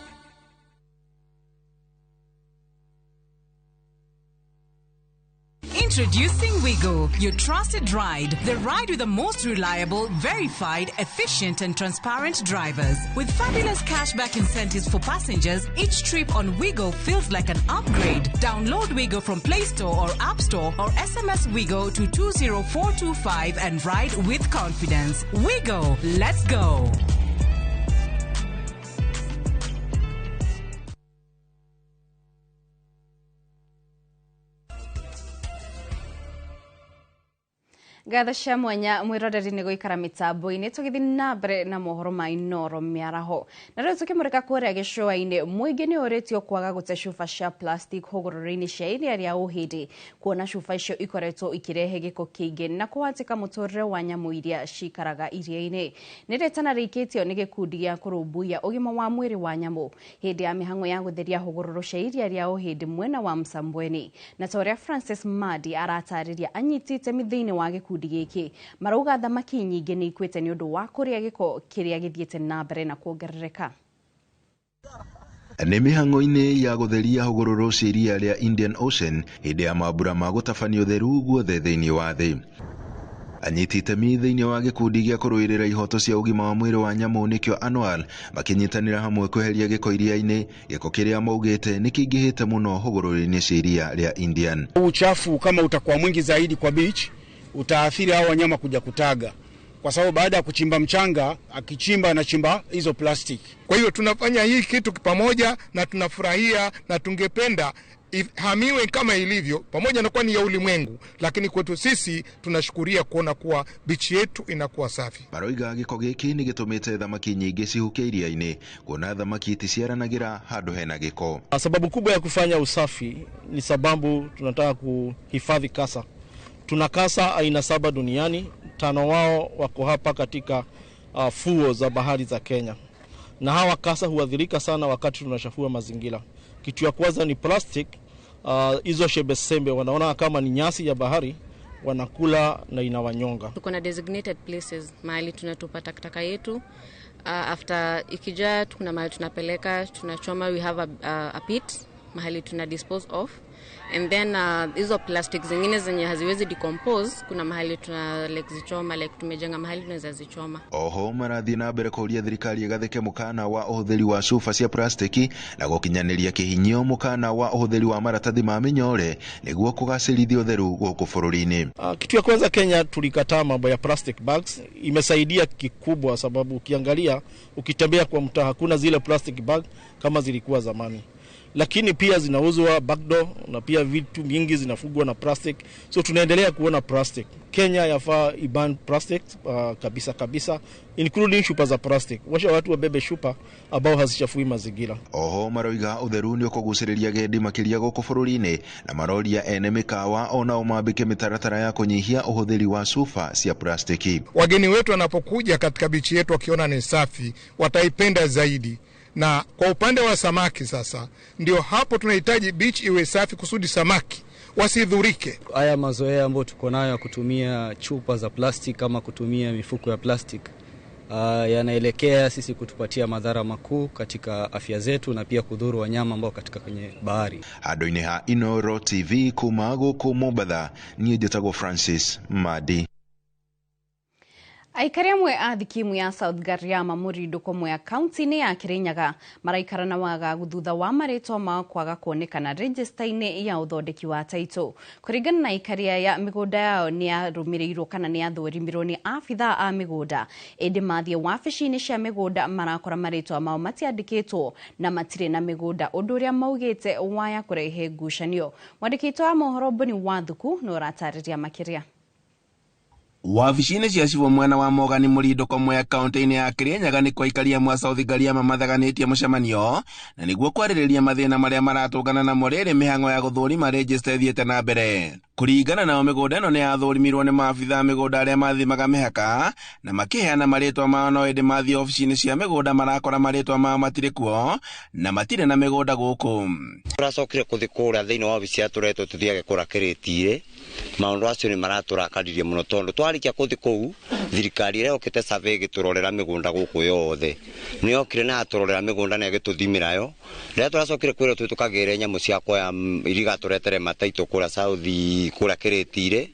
Introducing Wigo, your trusted ride. The ride with the most reliable, verified, efficient, and transparent drivers. With fabulous cashback incentives for passengers, each trip on Wigo feels like an upgrade. Download Wigo from Play Store or App Store or SMS Wigo to 20425 and ride with confidence. Wigo, let's go. Ngatho cia mwanya mwiroreri nĩ gũikara mĩtambo-inĩ tũgĩthiĩ na mbere na mohoro ma Inooro mĩaraho. Na rĩu tũkĩmũrĩka kũrĩa gĩcũa-inĩ, mũingĩ nĩ ũrĩtio kwaga gũte cuba cia plastic hũgũrũrũ-inĩ cia iria rĩa Ũhĩndĩ, kuona cuba icio ikoretwo ikĩrehe gĩko kĩingĩ na kũhatĩka mũtũrĩre wa nyamũ iria cikaraga iria-inĩ. Nĩ rĩtana rĩikĩtio nĩ gĩkundi gĩa kũrũmbũiya ũgima wa mwĩrĩ wa nyamũ hĩndĩ ya mĩhang'o ya gũtheria hũgũrũrũ cia iria rĩa Ũhĩndĩ mwena wa Msambweni. Na ta ũrĩa Francis Madi aratarĩria anyiti itemi thĩinĩ wa gĩkundi gĩkĩ, marauga thamaki nyingĩ nĩ ikuĩte nĩ ũndũ wa kũrĩa gĩko kĩrĩa gĩthiĩte na mbere na kuongerereka. Nĩ mĩhang'o-inĩ ya gũtheria hũgũrũrũ cia iria rĩa Indian Ocean hĩndĩ ya mambura ma gũtabania ũtheru guothe thĩinĩ wa thĩ. Anyiti itemi thĩinĩ wa gĩkundi gĩa kũrũĩrĩra ihoto cia ũgima wa mwĩrĩ wa nyamũ nĩkĩo Annual makĩnyitanĩra hamwe kweheria gĩko iria-inĩ, gĩko kĩrĩa maugĩte nĩ kĩingĩhĩte mũno hũgũrũrũ-inĩ cia iria rĩa Indian. Uchafu kama utakuwa mwingi zaidi kwa beach utaathiri hao wanyama kuja kutaga, kwa sababu baada ya kuchimba mchanga, akichimba anachimba hizo plastic. Kwa hiyo tunafanya hii kitu pamoja na tunafurahia na tungependa ihamiwe kama ilivyo, pamoja na kuwa ni ya ulimwengu, lakini kwetu sisi tunashukuria kuona kuwa bichi yetu inakuwa safi. Maroiga gĩko gĩkĩ nĩ gĩtũmĩte thamaki nyingĩ cihuke iria-inĩ, kuona thamaki iticiaranagĩra handũ hena gĩko. Sababu kubwa ya kufanya usafi ni sababu tunataka kuhifadhi kasa. Tuna kasa aina 7 duniani, 5 wao wako hapa katika fuo za bahari za Kenya. Na hawa kasa huathirika sana wakati tunachafua mazingira. Kitu ya kwanza ni plastic, hizo shebesembe wanaona kama ni nyasi ya bahari, wanakula na inawanyonga. Tuko na designated places mahali tunatupa takataka yetu. After ikijaa kuna mahali tunapeleka, tunachoma, we have a pit mahali tuna dispose of. And then hizo plastic zingine zenye haziwezi decompose, kuna mahali tuna like zichoma, like tumejenga mahali tunaweza zichoma. Oho marathiĩ na mbere kũũria thirikari ĩgathĩke mũkana wa ũhũthĩri wa cuba cia plastiki na gũkinyanĩria kĩhinyio mũkana wa ũhũthĩri wa maratathi ma mĩnyore nĩguo kũgacĩrithia ũtheru gũkũ bũrũri-inĩ. Kitu ya kwanza Kenya tulikataa mambo ya plastic bags, imesaidia kikubwa sababu ukiangalia ukitembea kwa mtaa hakuna zile plastic bag kama zilikuwa zamani. Lakini pia zinauzwa backdoor na pia vitu mingi zinafugwa na plastic, so tunaendelea kuona plastic. Kenya yafaa iban plastic kabisa kabisa, including chupa za plastic. Washa watu wabebe chupa ambao hazichafui mazingira. Oho maroiga utheru ni ukugucĩrĩria agendi makĩria gũkũ bũrũri-inĩ na maroria ene mĩkawa onao mambĩke mĩtaratara ya kũnyihia ũhũthĩri wa cuba cia plastiki. Wageni wetu wanapokuja katika bichi yetu wakiona ni safi wataipenda zaidi. Na kwa upande wa samaki sasa, ndio hapo tunahitaji beach iwe safi kusudi samaki wasidhurike. Haya mazoea ambayo tuko nayo ya kutumia chupa za plastic kama kutumia mifuko ya plastic yanaelekea sisi kutupatia madhara makuu katika afya zetu na pia kudhuru wanyama ambao katika kwenye bahari. Handũ-inĩ ha Inooro TV kuma gũkũ Mombatha, niĩ njĩtagwo Francis Madi. Aikari amwe a thikimu ya South Gariama mũrindũko Mwea kaunti-inĩ ya Kirinyaga maraikara na wagagu thutha wa marĩtwa mao kwaga kuonekana rejista-inĩ ya ũthondeki wa taitũ. Kũringana na aikari aya, mĩgũnda yao nĩ yarũmĩrĩirwo kana nĩ yathũrimirwo nĩ abithaa a mĩgũnda, ĩndĩ mathiĩ wabici-inĩ cia mĩgũnda marakora marĩtwa mao matiandĩkĩtwo na matirĩ na mĩgũnda, ũndũ ũrĩa maugĩte waya kũrehe ngucanio. Mwandĩki witũ wa mohoro Boni Wathuku nĩ ũratarĩria makĩria. Wabici-inĩ cia cibũ mwena wa Mogani Mũrindũko Mwea kaũntĩ-inĩ ya Kĩrĩnyaga nĩ kwa aikari amwe a South Ngariama mathaganĩtie mũcemanio na nĩguo kwarĩrĩria mathĩna marĩa maratũngana namo rĩrĩ mĩhang'o ya gũthũrima rĩnjĩsta ĩthiĩte na mbere. Kũringana nao mĩgũnda ĩno nĩ yathũrimirwo nĩ maabitha a mĩgũnda arĩa mathimaga mĩhaka na makĩheana marĩtwa mao, no ĩndĩ mathiĩ obici-inĩ cia mĩgũnda marakora marĩtwa mao matirĩ kuo na matirĩ na mĩgũnda gũkũ. Tũracokire kũthi kũrĩa thĩinĩ wa obici ya tũretwo tũthiage kũra kĩrĩti-rĩ, maũndũ acio nĩ maratũrakaririe mũno tondũ twarĩkia kũthi kũu thirikari ĩrĩa yokĩte survey ĩgĩtũrorera mĩgũnda gũkũ yothe nĩ yokire na yatũrorera mĩgũnda na ĩgĩtũthimĩra yo. Rĩrĩa tũracokire kwĩrwo twĩ tũkagĩre nyamũ cia kuoya iria igatũretere mataitũ kũrĩa South kũrĩa kĩrĩti-rĩ,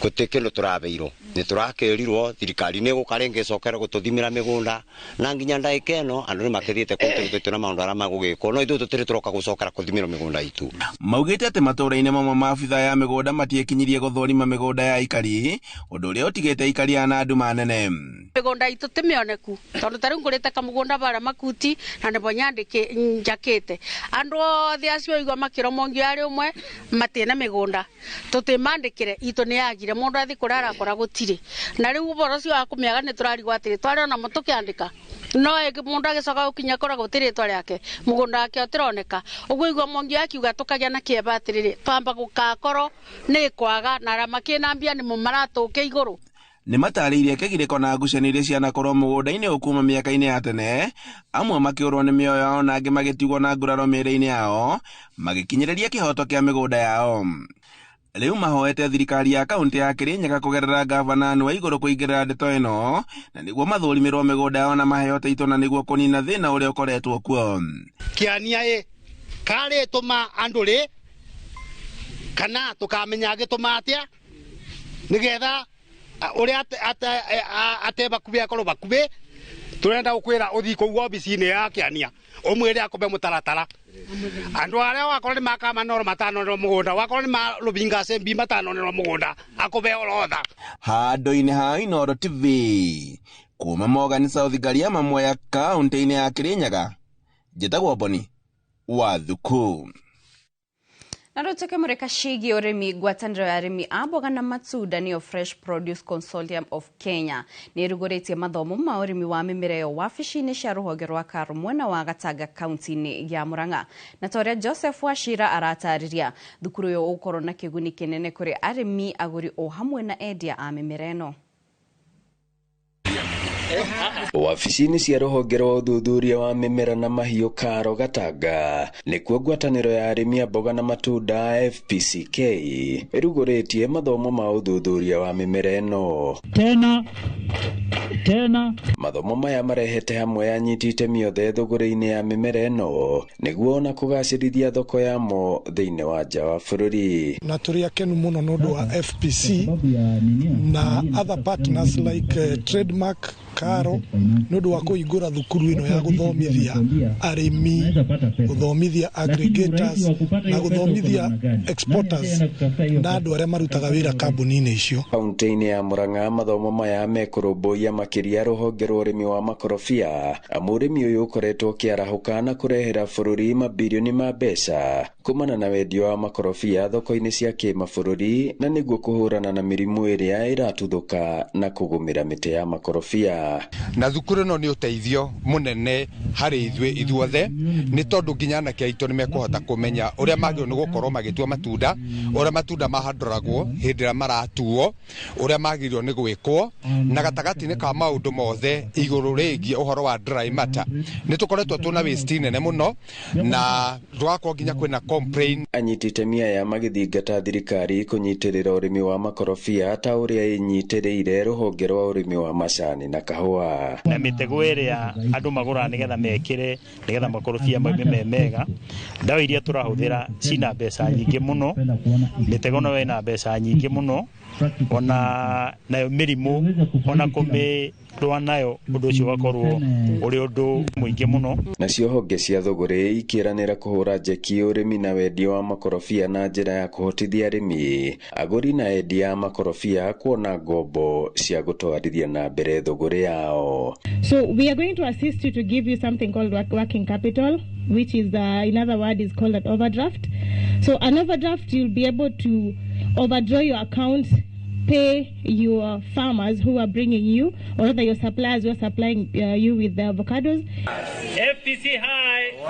gũtirĩ kĩndũ tũrabeirwo. Nĩ tũrakĩrirwo thirikari nĩ ĩgũka rĩngĩ ĩcokere gũtũthimĩra mĩgũnda na nginya ndagĩka ĩno andũ nĩ makĩthiĩte kũu tũgĩtũĩtwo na maũndũ arĩa magũgĩkwo, no ithuĩ tũtirĩ tũroka gũcokera gũthimĩrwo mĩgũnda itũ. Maugĩte atĩ matũũra-inĩ mamwe maabitha ya mĩgũnda matiekinyirie gũthũrima mĩgũnda ya aikari, ũndũ ũrĩa ũtigĩte aikari aya na nduma nene. Mĩgũnda itũ ti mĩoneku tondũ ta rĩu ngũrĩte kamũgũnda bara makuti na nĩbo njakĩte andũ othe acio igua makĩrwo mongio arĩ ũmwe matirĩ na mĩgũnda tũtimandĩkĩre itũ nĩ yagire mũndũ athi kũrĩa arakora gũtirĩ na rĩu ũhoro ũcio wa kũmĩaga nĩ tũrarigwo atĩrĩ twarĩ ona tũkĩandĩka no mũndũ agĩcoka gũkinya kora gũtirĩ rĩtwa rĩake mũgũnda wake ũtĩroneka ũguo igua mongio akiuga tũkagĩa na kĩeba atĩrĩrĩ twamba gũkakorwo nĩ kwaga na arĩa makĩna mbia nĩmo maratũke igũrũ. Nĩ matarĩirie kĩgirĩko na ngucanio iria cianakorwo mũgũnda-inĩ ũyũ kuma mĩaka-inĩ ya tene, amwe makĩũrwo nĩ mĩoyo yao na angĩ magĩtigwo na nguraro mĩĩrĩ-inĩ yao magĩkinyĩrĩria kĩhoto kĩa mĩgũnda yao. Rĩu mahoete thirikari ya kaũntĩ ya Kĩrĩnyaga kũgerera ngavana Anne Waigũrũ kũingĩrĩra ndeto ĩno na nĩguo mathũrimĩrwo mĩgũnda yao na maheo taitũ na nĩguo kũnina thĩna ũrĩa ũkoretwo kuo. Kĩania ĩ karĩ tũma andũ rĩ kana tũkamenya agĩtũma atĩa nĩgetha ũrĩa ate bakubĩ akorwo bakubĩ tũrenda gũkwĩra ũthiĩ kũu obici-inĩ ya Kĩania ũmwĩre akũbe mũtaratara andũ arĩa wakorwo nĩ makamanoro matanonerwo mũgũnda wakorwo nĩ ma Rũbinga Assembly matanonerwo mũgũnda akũbe orotha. Handũ-inĩ ha Inooro TV kuma Mogani South Ngariama Mwea kaũntĩ-inĩ ya Kĩrĩnyaga, njĩtagwo Boni wa Thuku. Na rĩu tũkĩmũrĩka ciĩgiĩ ũrĩmi, ngwatanĩro ya arĩmi a mboga na matunda nĩyo Fresh Produce Consortium of Kenya nĩ ĩrugũrĩtie mathomo ma ũrĩmi wa mĩmera ĩyo wabici-inĩ cia rũhonge rwa KARU mwena wa Gatanga kaunti-inĩ ya Murang'a. Na ta ũrĩa Joseph Wachira aratarĩria, thukuru ĩyo ũgũkorwo na kĩguni kĩnene kũrĩ arĩmi, agũri o hamwe na endia a mĩmera ĩno. Wabici-inĩ cia rũhonge rwa ũthuthuria wa mĩmera na mahiũ KARU Gatanga nĩkuo ngwatanĩro ya arĩmi a mboga na matunda FPCK ĩrugũrĩtie mathomo ma ũthuthuria wa mĩmera ĩno. Tena mathomo maya marehete hamwe anyiti itemi othe thũgũrĩ-inĩ ya mĩmera ĩno nĩguo ona kũgacĩrithia thoko yamo thĩinĩ wa nja wa bũrũri. Na tũrĩ akenu mũno nĩ ũndũ wa FPC na other partners like Trademark KARU nĩ ũndũ wa kũhingũra thukuru ĩno ya gũthomithia arĩmi, gũthomithia aggregators na gũthomithia exporters na andũ arĩa marutaga wĩra kambuni-inĩ icio. Kaunti-inĩ ya Murang'a mathomo maya mekũrũmbũiya makĩria rũhonge rwa ũrĩmi wa makorobia, amu ũrĩmi ũyũ ũkoretwo ũkĩarahũka na kũrehera bũrũri mabirioni ma mbeca kumana na wendia wa makorobia thoko-inĩ cia kĩmabũrũri na nĩguo kũhũrana na mĩrimũ ĩrĩa ĩratuthũka na kũgũmĩra mĩtĩ ya makorobia. Na thukuru ĩno nĩ ũteithio mũnene harĩ ithuĩ ithuothe nĩ tondũ nginya anake aitũ nĩ mekũhota kũmenya ũrĩa magĩrĩirwo nĩ gũkorwo magĩtua matunda, ũrĩa matunda mahandũragwo hĩndĩ ĩrĩa maratuo, ũrĩa magĩrĩirwo nĩ gwĩkwo, na gatagatĩ-inĩ ka maũndũ mothe igũrũ rĩgiĩ ũhoro wa dry matter. Nĩ tũkoretwo twĩna waste nene mũno na tũgakorwo nginya kwĩna complain. Anyiti itemi aya magĩthingata thirikari kũnyitĩrĩra ũrĩmi wa makorobia ta ũrĩa ĩnyitĩrĩire rũhonge rwa ũrĩmi wa macani na kahũa. Na mĩtego ĩrĩa andũ magũraga nĩgetha mekĩre nĩgetha makorobia maume me mega, ndawa iria tũrahũthĩra cina mbeca nyingĩ mũno, mĩtego nayo ĩna mbeca nyingĩ mũno, ona nayo mĩrimũ ona kũmĩrũa nayo ũndũ ũcio ũgakorwo ũrĩ ũndũ mũingĩ mũno. Nacio honge cia thũgũrĩ ikĩranĩra kũhũra njeki ũrĩmi na wendia wa makorobia na njĩra ya kũhotithia arĩmi, agũri na endia a makorobia kuona ngombo cia gũtwarithia na mbere thũgũrĩ yao. So we are going to assist you to give you something called working capital, which is in other words is called an overdraft. So an overdraft, you'll be able to overdraw your account pay your farmers who are bringing you, or rather your suppliers who are supplying you with the avocados. FPC, hi. Wow.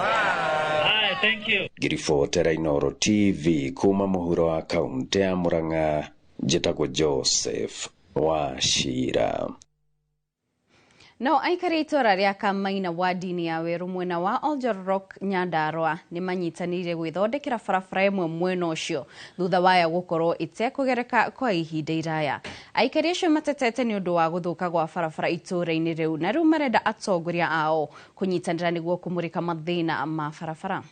Hi, thank you. Ngiribotera Inooro TV kuma mũhuro wa kaunti ya Murang'a, njĩtagwo Joseph Wachira. No aikari itũra rĩa Kamaina wadi-inĩ ya Weru mwena wa Oljororok Nyandarua nĩ manyitanĩire gwĩthondekera barabara ĩmwe mwena ũcio thutha wayo gũkorwo ĩtekũgereka kwa ihinda iraya. Aikari acio matetete nĩ ũndũ wa gũthũka gwa barabara itũra-inĩ rĩu na rĩu marenda atongoria ao kũnyitanĩra nĩguo kũmũrĩka mathĩna ma barabara.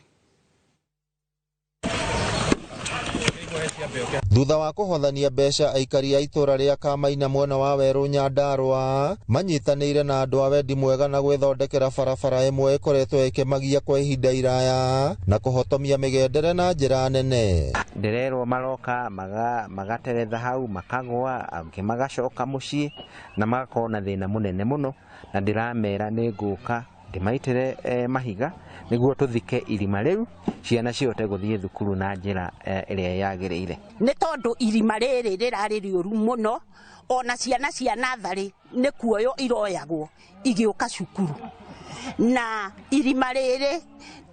Thutha wa kũhothania mbeca aikari a itũra rĩa Kamaina mwena wa Weru Nyandarua manyitanĩire na andũ a wendi mwega na gwĩthondekera barabara ĩmwe ĩkoretwo ĩkĩmagia kwa ihinda iraya na kũhotomia mĩgendere na njĩra nene. Ndĩrerwo maroka magateretha hau makagwa, angĩ magacoka mũciĩ na magakorwo na thĩna mũnene mũno, na ndĩramera nĩ ngũka ndĩmaitĩre mahiga nĩguo tũthike irima rĩu ciana cihote gũthiĩ thukuru na njĩra ĩrĩa yagĩrĩire. Nĩ tondũ irima rĩrĩ rĩrarĩ rĩũru mũno, ona ciana cia natharĩ nĩ kuoywo iroyagwo igĩũka cukuru, na irima rĩrĩ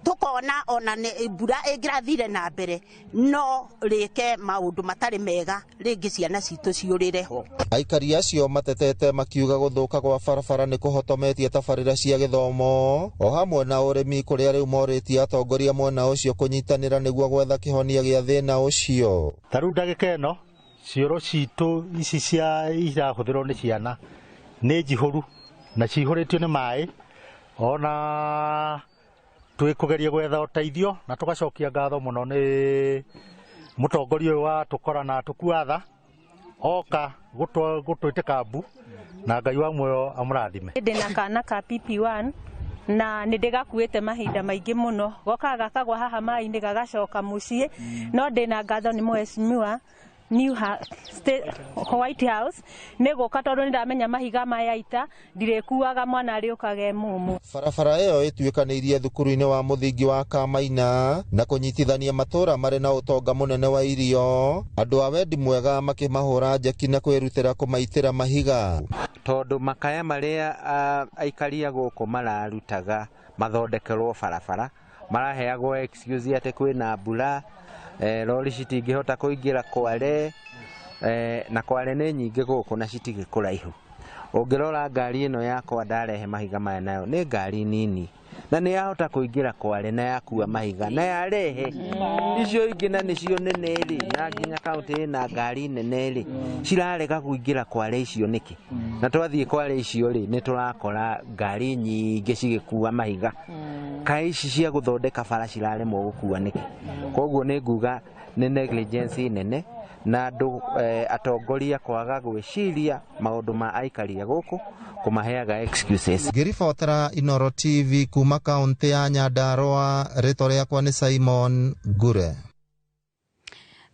tukona ona mbura ĩngĩrathire na mbere no rĩke maũndũ matarĩ mega rĩngĩ ciana citũ ciũrĩre ho. Aikari acio matetete makiuga gũthũka gwa barabara nĩ kũhotometie tabarĩra cia gĩthomo o hamwe na ũrĩmi kũrĩa rĩu morĩtie atongoria mwena ũcio kũnyitanĩra nĩguo gwetha kĩhonia gĩa thĩna ũcio. Ta rĩu ndagĩka ĩno cioro citũ ici cia irahũthĩrwo nĩ ciana nĩ njihũru na cihũrĩtio nĩ maĩ, ona twĩkũgeria gwetha ũteithio na tũgacokia ngatho mũno nĩ mũtongoria ũyũ wa tũkora na tũkuatha oka gũtwĩtĩka mbu, na Ngai wa muoyo amũrathime. Ndĩna kana ka PP1 na nĩ ndĩgakuĩte mahinda maingĩ mũno, gokaga gakagwa haha maĩ-inĩ gagacoka mũciĩ, no ndĩna ngatho nĩ mheshimiwa New White House nĩ gũka tondũ nĩndamenya mahiga maya ita ndirĩkuaga mwana arĩũkaga e mũmũ. Barabara ĩyo ĩtuĩkanĩirie thukuru-inĩ wa mũthingi wa Kamaina na kũnyitithania matũra marĩ na ũtonga mũnene wa irio, andũ a wendi mwega makĩmahũra njeki na kwĩrutĩra kũmaitĩra mahiga. Tondũ makaya marĩa aikari a gũkũ mararutaga mathondekerwo barabara maraheagwo excuse atĩ kwĩna mbura, rori citingĩhota kũingĩra kware, na kware nĩ nyingĩ gũkũ na citigĩ kũraihu. Ũngĩrora ngari ĩno yakwa ndarehe mahiga maya nayo nĩ ngari nini na nĩ yahota kũingĩra kware na yakua mahiga na yarehe icio ingĩ na nĩcio nene rĩ, na nginya kaunti ĩna ngari nene rĩ cirarega kũingĩra kware icio nĩkĩ? Na twathiĩ kware icio rĩ nĩ tũrakora ngari nyingĩ cigĩkua mahiga, kaĩ ici cia gũthondeka bara ciraremwo gũkua nĩkĩ? Koguo nĩ nguga nĩ negligence nene na andũ atongoria kwaga gwĩciria maũndũ ma aikari a gũkũ kũmaheaga excuses. Ngĩribotera Inooro TV kuma kaunti ya Nyandarua, rĩtwa rĩakwa nĩ Simon Ngure.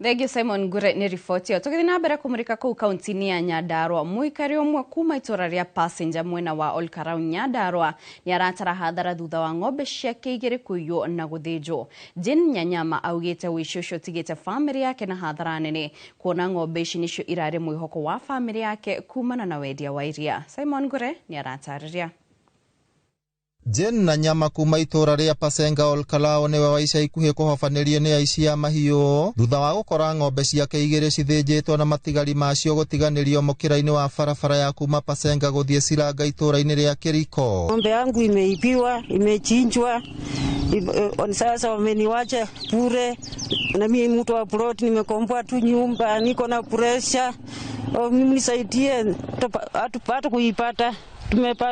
Thengiũ Simon Ngure nĩ riboti ĩyo. Tũgĩthiĩ na mbere kũmũrĩka kũu kaunti-inĩ ya Nyandarua, mũikari ũmwe kuma itũra rĩa Passenger mwena wa Olkarau Nyandarua nĩ aratara hathara thutha wa ng'ombe ciake igĩrĩ kũiywo na gũthĩnjwo. Jane Nyanyama augĩte ũici ũcio ũtigĩte bamĩrĩ yake na hathara nene, kuona ng'ombe ici nĩcio irarĩ mwĩhoko wa bamĩrĩ yake kumana na wendia wa iria. Simon Ngure nĩ aratarĩria. Jane na Nyama kuma itũra rĩa Pasenga Olkalao nĩwe wa ica ikuhĩ kũhobanĩrio nĩ aici a mahiũ thutha wa gũkora ng'ombe ciake igĩrĩ cithĩnjĩtwo na matigari macio gũtiganĩrio mũkĩra-inĩ wa barabara ya kuma Pasenga gũthiĩ Silanga itũra-inĩ rĩa Kĩriko. Ng'ombe yangu imeibiwa, imechinjwa, sasa wameniwacha bure, na mimi mtu wa plot nimekomboa tu nyumba, niko na pressure. Mimi nisaidie hatupata kuipata.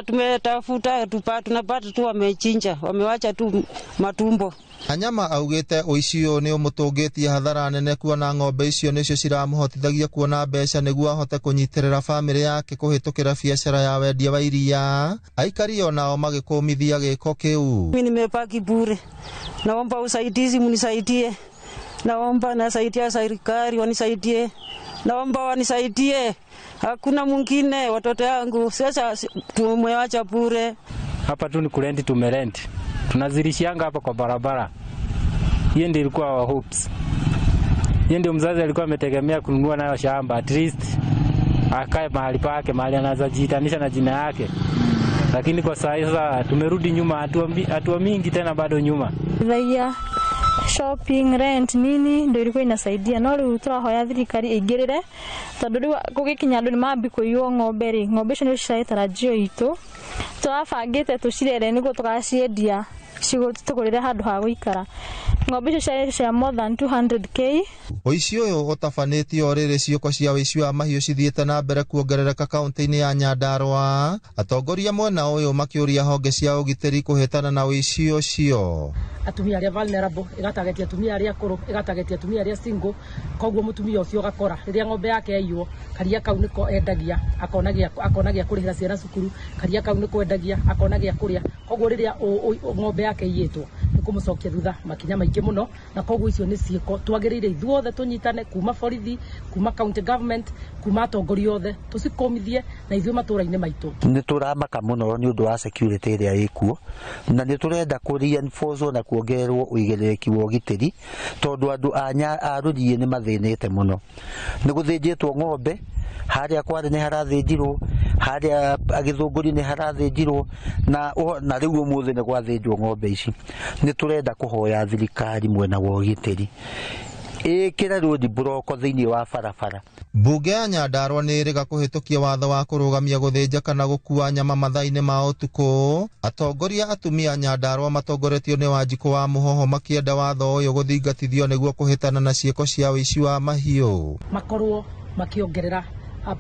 Tumetafuta tunapata tu wamechinja, wamewacha tu matumbo. Anyama augite ũici ũyũ nĩ ũmũtũngĩtie hathara nene kuona ng'ombe icio nĩcio ciramũhotithagia kuona mbeca nĩguo ahote kũnyitĩrĩra bamĩrĩ yake kũhĩtũkĩra biacara ya wendia wa iria. Aikari onao magĩkũmithia gĩko kĩu. Mimi nimepaki bure, naomba usaidizi, mnisaidie. Naomba nasaidia serikali wanisaidie, naomba wanisaidie, hakuna mwingine, watoto yangu sasa tumewacha bure. Hapa tu ni kurenti, tumerenti, tunazilishianga hapa kwa barabara. Hiyo ndio ilikuwa our hopes. Hiyo ndio mzazi alikuwa ametegemea kununua nayo shamba, at least akae mahali pake, mahali anaweza jiitanisha na jina yake. Lakini kwa saa hii sasa tumerudi nyuma hatua mingi tena bado nyuma. Thaia shopping rent nini ndio ilikuwa inasaidia, no riu turahoya thirikari ingirire tondu riu gugikinya andu ni mambi kuiywo ng'ombe ri, ng'ombe icio nĩ ciarĩ tarajio itu turabangite tucirere niguo tugaciendia tugurire handu ha guikara. Ng'ombe icio ciarĩ cia more than 200k. Ũici ũyũ ũtabanĩtio rĩrĩ ciũko cia ũici wa mahiũ cithiĩte na mbere kuongerereka kaunti-inĩ ya Nyandarua, atongoria mwena ũyũ makĩũria honge cia ũgitĩri kũhĩtana na ũici ũcio. Atumia arĩa vulnerable ĩgatageti atumia arĩa akũrũ, ĩgatageti atumia arĩa single, koguo mũtumia ũcio ũgakora rĩrĩa ng'ombe yake yaiywo karia kau nĩko endagia akona gĩa kũrĩhĩra ciana cukuru, karia kau nĩko endagia akona gĩa kũrĩa, koguo rĩrĩa ng'ombe yake iyĩtwo nĩ kũmũcokia thutha makinya maingĩ mũno, na koguo icio nĩ ciĩko twagĩrĩire ithuothe tũnyitane, kuma borithi, kuma county government, kuma atongoria othe tũcikomithie na ithuĩ matũra-inĩ maitũ. Nĩ tũramaka mũno nĩ ũndũ wa security ĩrĩa ĩkuo, na nĩ tũrenda kũ reinforce na kuongererwo ũigĩrĩrĩki wa ũgitĩri tondũ andũ a rũriĩ nĩ mathĩnĩte mũno. Nĩ gũthĩnjĩtwo ng'ombe harĩa Kware nĩ harathĩnjirwo, harĩa Gĩthũngũri nĩ harathĩnjirwo, na rĩu ũmũthĩ nĩ gwathĩnjwo ng'ombe ici. Nĩ tũrenda kũhoya thirikari mwena wa ũgitĩri ĩkĩre road block thĩinĩ wa barabara. Mbunge ya Nyandarua nĩ ĩrĩga kũhĩtũkia watho wa kũrũgamia gũthĩnja kana gũkua nyama mathaa-inĩ ma ũtukũ. Atongoria atumia Nyandarua matongoretio nĩ Wanjikũ wa Mũhoho makĩenda watho ũyũ gũthingatithio nĩguo kũhĩtana na ciĩko cia ũici wa mahiũ. Makorwo makĩongerera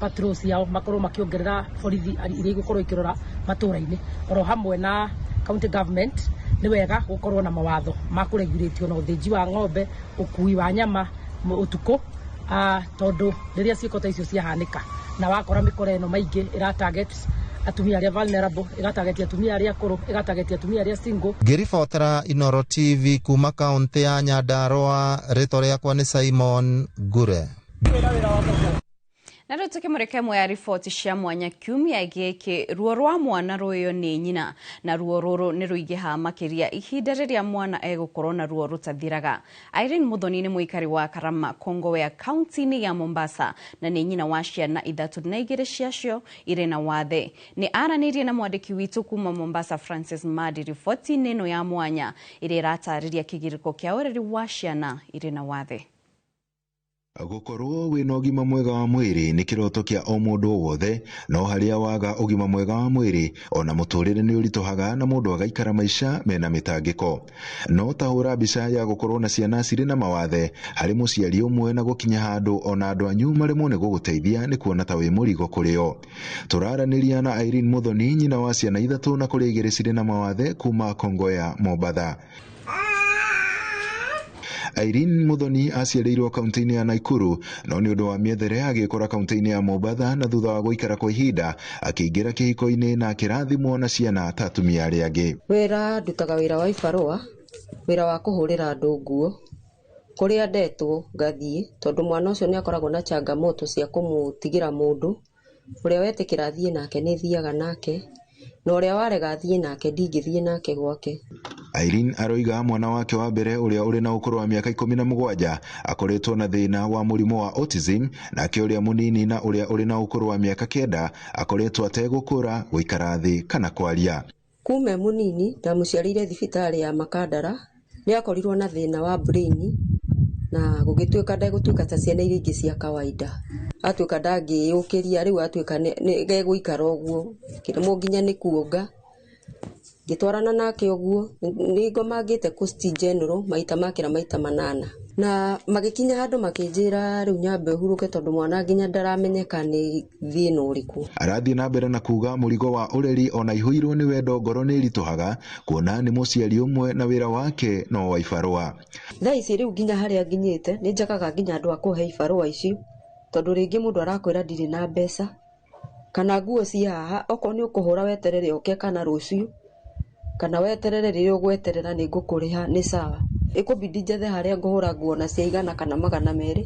patrol ciao, makorwo makĩongerera borithi iria igũkorwo ikĩrora matũra-inĩ oro hamwe na county government. Nĩ wega gũkorwo na mawatho ma kũregulatio na ũthĩnji wa ng'ombe, ũkui wa nyama ũtukũ, tondũ rĩrĩa ciĩko ta icio ciahanĩka na wakora mĩkora ĩno maingĩ ĩra target atumia arĩa vulnerable, ĩgatageti atumia arĩa akũrũ, ĩgatageti atumia arĩa single. Ngĩribotera Inooro TV kuma kaunti ya Nyandarua, rĩtwa rĩakwa nĩ Simon Ngure. Na rĩu tũkĩmũrĩka ĩmwe ya riboti cia mwanya kiumia gĩkĩ, ruo rwa mwana rũĩyo nĩ nyina, na ruo rũrũ nĩ rũingĩhaga makĩria ihinda rĩrĩa mwana egũkorwo na ruo rũtathiraga. Irene Muthoni nĩ mũikari wa Karama Kongowea kaunti-inĩ ya Mombasa, na nĩ nyina wa ciana 3 na 2 ciacio irĩ na wathe. Nĩ aranĩirie na mwandĩki witũ kuma Mombasa Francis Madi riboti-inĩ ĩno ya mwanya ĩrĩa ĩratarĩria kĩgirĩko kĩa ũreri wa ciana irĩ na wathe. Gũkorwo wĩna ũgima mwega wa mwĩrĩ nĩ kĩroto kĩa o mũndũ wothe, no harĩa waga ũgima mwega wa mwĩrĩ ona mũtũrĩre nĩ ũritũhaga na mũndũ agaikara maica mena mĩtangĩko. No ta hũra mbica ya gũkorwo na ciana cirĩ na mawathe harĩ mũciari ũmwe na gũkinya handũ ona andũ anyu maremwo nĩ gũgũteithia nĩ kuona ta wĩ mũrigo kũrĩ o. Tũraranĩria na Irene Muthoni, nyina wa ciana 3 na kũrĩ 2 cirĩ na mawathe kuma Kongowea Mombatha. Irene Muthoni aciarĩirwo kaunti-inĩ ya Nakuru, no nĩ ũndũ wa mĩethere agĩkora kaunti-inĩ ya Mombatha, na thutha wa gũikara kwa ihinda akĩingĩra kĩhiko-inĩ na akĩrathimwo na ciana ta atumia arĩa angĩ. Wĩra ndutaga wĩra wa ibarũa, wĩra wa kũhũrĩra andũ nguo, kũrĩa ndetwo ngathiĩ, tondũ mwana ũcio nĩ akoragwo na changamoto cia kũmũtigĩra mũndũ, ũrĩa wetĩkĩra athiĩ nake nĩ thiaga nake, na ũrĩa warega athiĩ nake ndingĩthiĩ nake gwake. Irene aroiga mwana wake wa mbere ũrĩa ũrĩ na ũkũrũ wa mĩaka 17 akoretwo na thĩna wa mũrimũ wa autism, nake ũrĩa mũnini na ũrĩa ũrĩ na ũkũrũ wa mĩaka 9 akoretwo ategũkũra, gũikara thĩ kana kwaria. Kuma e mũnini ndamũciarĩire thibitarĩ ya Makandara, nĩ akorirwo na thĩna wa brain na gũgĩtuĩka ndegũtuĩka ta ciana iria ingĩ cia kawaida, atuĩka ndangĩyũkĩria, rĩu atuĩka gegũikara ũguo, kĩremwo nginya nĩ kuonga. Ngĩtwarana nake ũguo nĩ ngomangĩte Coast General maita makĩra maita 8, na magĩkinya handũ makĩnjĩra rĩu nyambe hurũke tondũ mwana nginya ndaramenyeka nĩ thĩna ũrĩkũ. Arathiĩ na mbere na kuga mũrigo wa ũreri ona ihũirwo nĩ wendo ngoro nĩ ĩritũhaga kuona nĩ mũciari ũmwe na wĩra wake no wa ibarũa. Thaa ici rĩu nginya harĩa nginyĩte nĩ njagaga nginya andũ a kũhe ibarũa icio, tondũ rĩngĩ mũndũ arakwĩra ndirĩ na mbeca kana nguo ci haha, okorwo nĩ ũkũhũra weterere ũke kana rũciũ, kana weterere rĩrĩa ũgweterera nĩ ngũkũrĩha nĩ sawa. Ĩkũbidi njethe harĩa ngũhũra nguo na cia 100 kana 200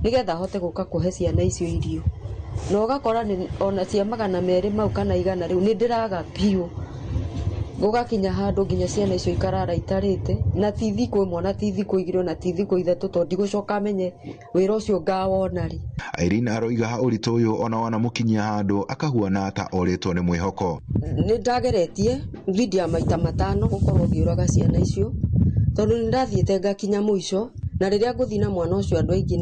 nĩgetha hote gũka kũhe ciana icio irio, na ũgakora ona cia 200 mau kana 100 rĩu nĩ ndĩraga biũ. Gũgakinya handũ nginya ciana icio ikarara itarĩte, na ti thikũ ĩmwe na ti thikũ igĩrĩ na ti thikũ ithatũ, tondũ ndigũcoka menye wĩra ũcio ngawona rĩ. Irene aroiga ũritũ ũyũ ona wanamũkinyia handũ akahuana ta orĩtwo nĩ mwĩhoko. Nĩ ndageretie dhidi ya maita matano gũkorwo ngĩũraga ciana icio, tondũ nĩ ndathiĩte ngakinya mũico, na rĩrĩa ngũthiĩ na mwana ũcio andũ aingĩ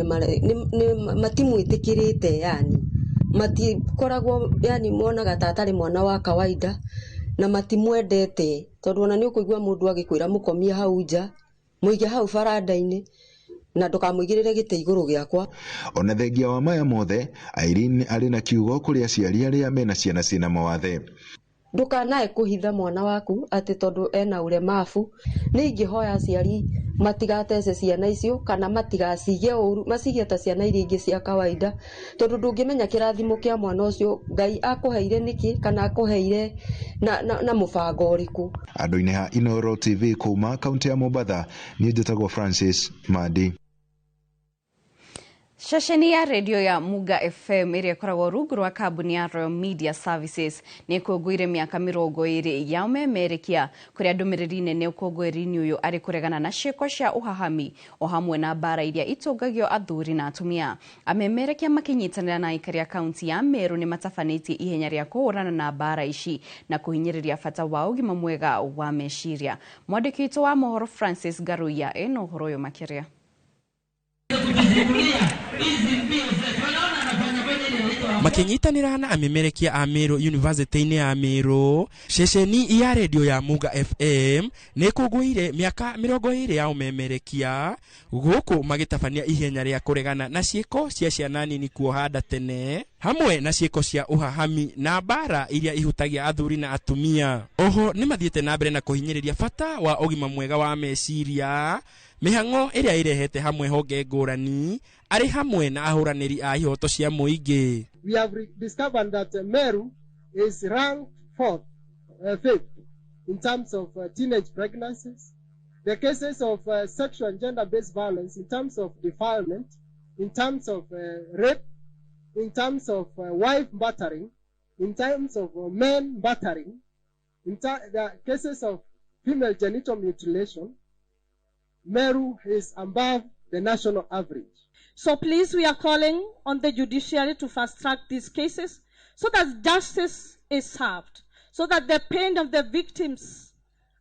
matimwĩtĩkĩrĩte, yani matikoragwo, yani monaga ta atarĩ mwana wa kawaida na matimwendete, tondũ ona nĩ ũkũigua mũndũ agĩkwĩra mũkomie hau nja, mũige hau baranda-inĩ na ndũkamũigĩrĩre gĩtĩ igũrũ gĩakwa. Ona thengia wa maya mothe, Irene arĩ na kiugo kũrĩ aciari arĩa mena ciana ciĩna mawathe. Ndũkanae kũhitha mwana waku atĩ tondũ ena ũlemavu. Nĩ ingĩhoya aciari matigatece ciana icio kana matigacige ũru, macige ta ciana iria ingĩ cia kawaida, tondũ ndũngĩmenya kĩrathimo kĩa mwana ũcio Ngai akũheire nĩkĩ kana akũheire na mũbango ũrĩkũ. Andũ-inĩ ha Inooro TV kuma kaunti ya Mombatha, niĩ njĩtagwo Francis Mandi. Ceceni ya redio ya Muga FM ĩrĩa ĩkoragwo rungu rwa kambuni ya Royal Media Services nĩ ĩkũngũĩire mĩaka 20 ya ũmemerekia, kũrĩa ndũmĩrĩri nene ũkũngũĩri-inĩ ũyũ arĩ kũregana na ciĩko cia ũhahami o hamwe na mbara iria itũngagio athuri na atumia. Amemerekia makĩnyitanĩra na aikari a kaunti ya Meru nĩ matabanĩtie ihenya rĩa kũhũrana na mbara ici na kũhinyĩrĩria bata wa ũgima mwega wa meciria. Mwandĩki witũ wa mohoro Francis Garuya ena ũhoro ũyũ makĩria. Makinyitanĩra na amemerekia a Meru University-inĩ ya Meru, ceceni ya redio ya Muga FM nĩ ĩkũngũĩire mĩaka 20 ya ũmemerekia, gũkũ magĩtabania ihenya rĩa kũregana na ciĩko cia ciana nini kuoha nda tene hamwe na ciĩko cia ũhahami na mbara iria ihutagia athuri na atumia. Oho nĩ mathiĩte na mbere na kũhinyĩrĩria bata wa ũgima mwega wa meciria, mĩhang'o ĩrĩa ĩrehete hamwe honge ngũrani arĩ hamwe na ahũranĩri a ihoto cia mũingĩ. We have discovered that Meru is ranked fifth in terms of teenage pregnancies, the cases of sexual and gender-based violence, in terms of defilement, in terms of rape, in terms of wife battering, in terms of men battering, in the cases of female genital mutilation, Meru is above the national average. So please, we are calling on the judiciary to fast-track these cases so that justice is served, so that the pain of the victims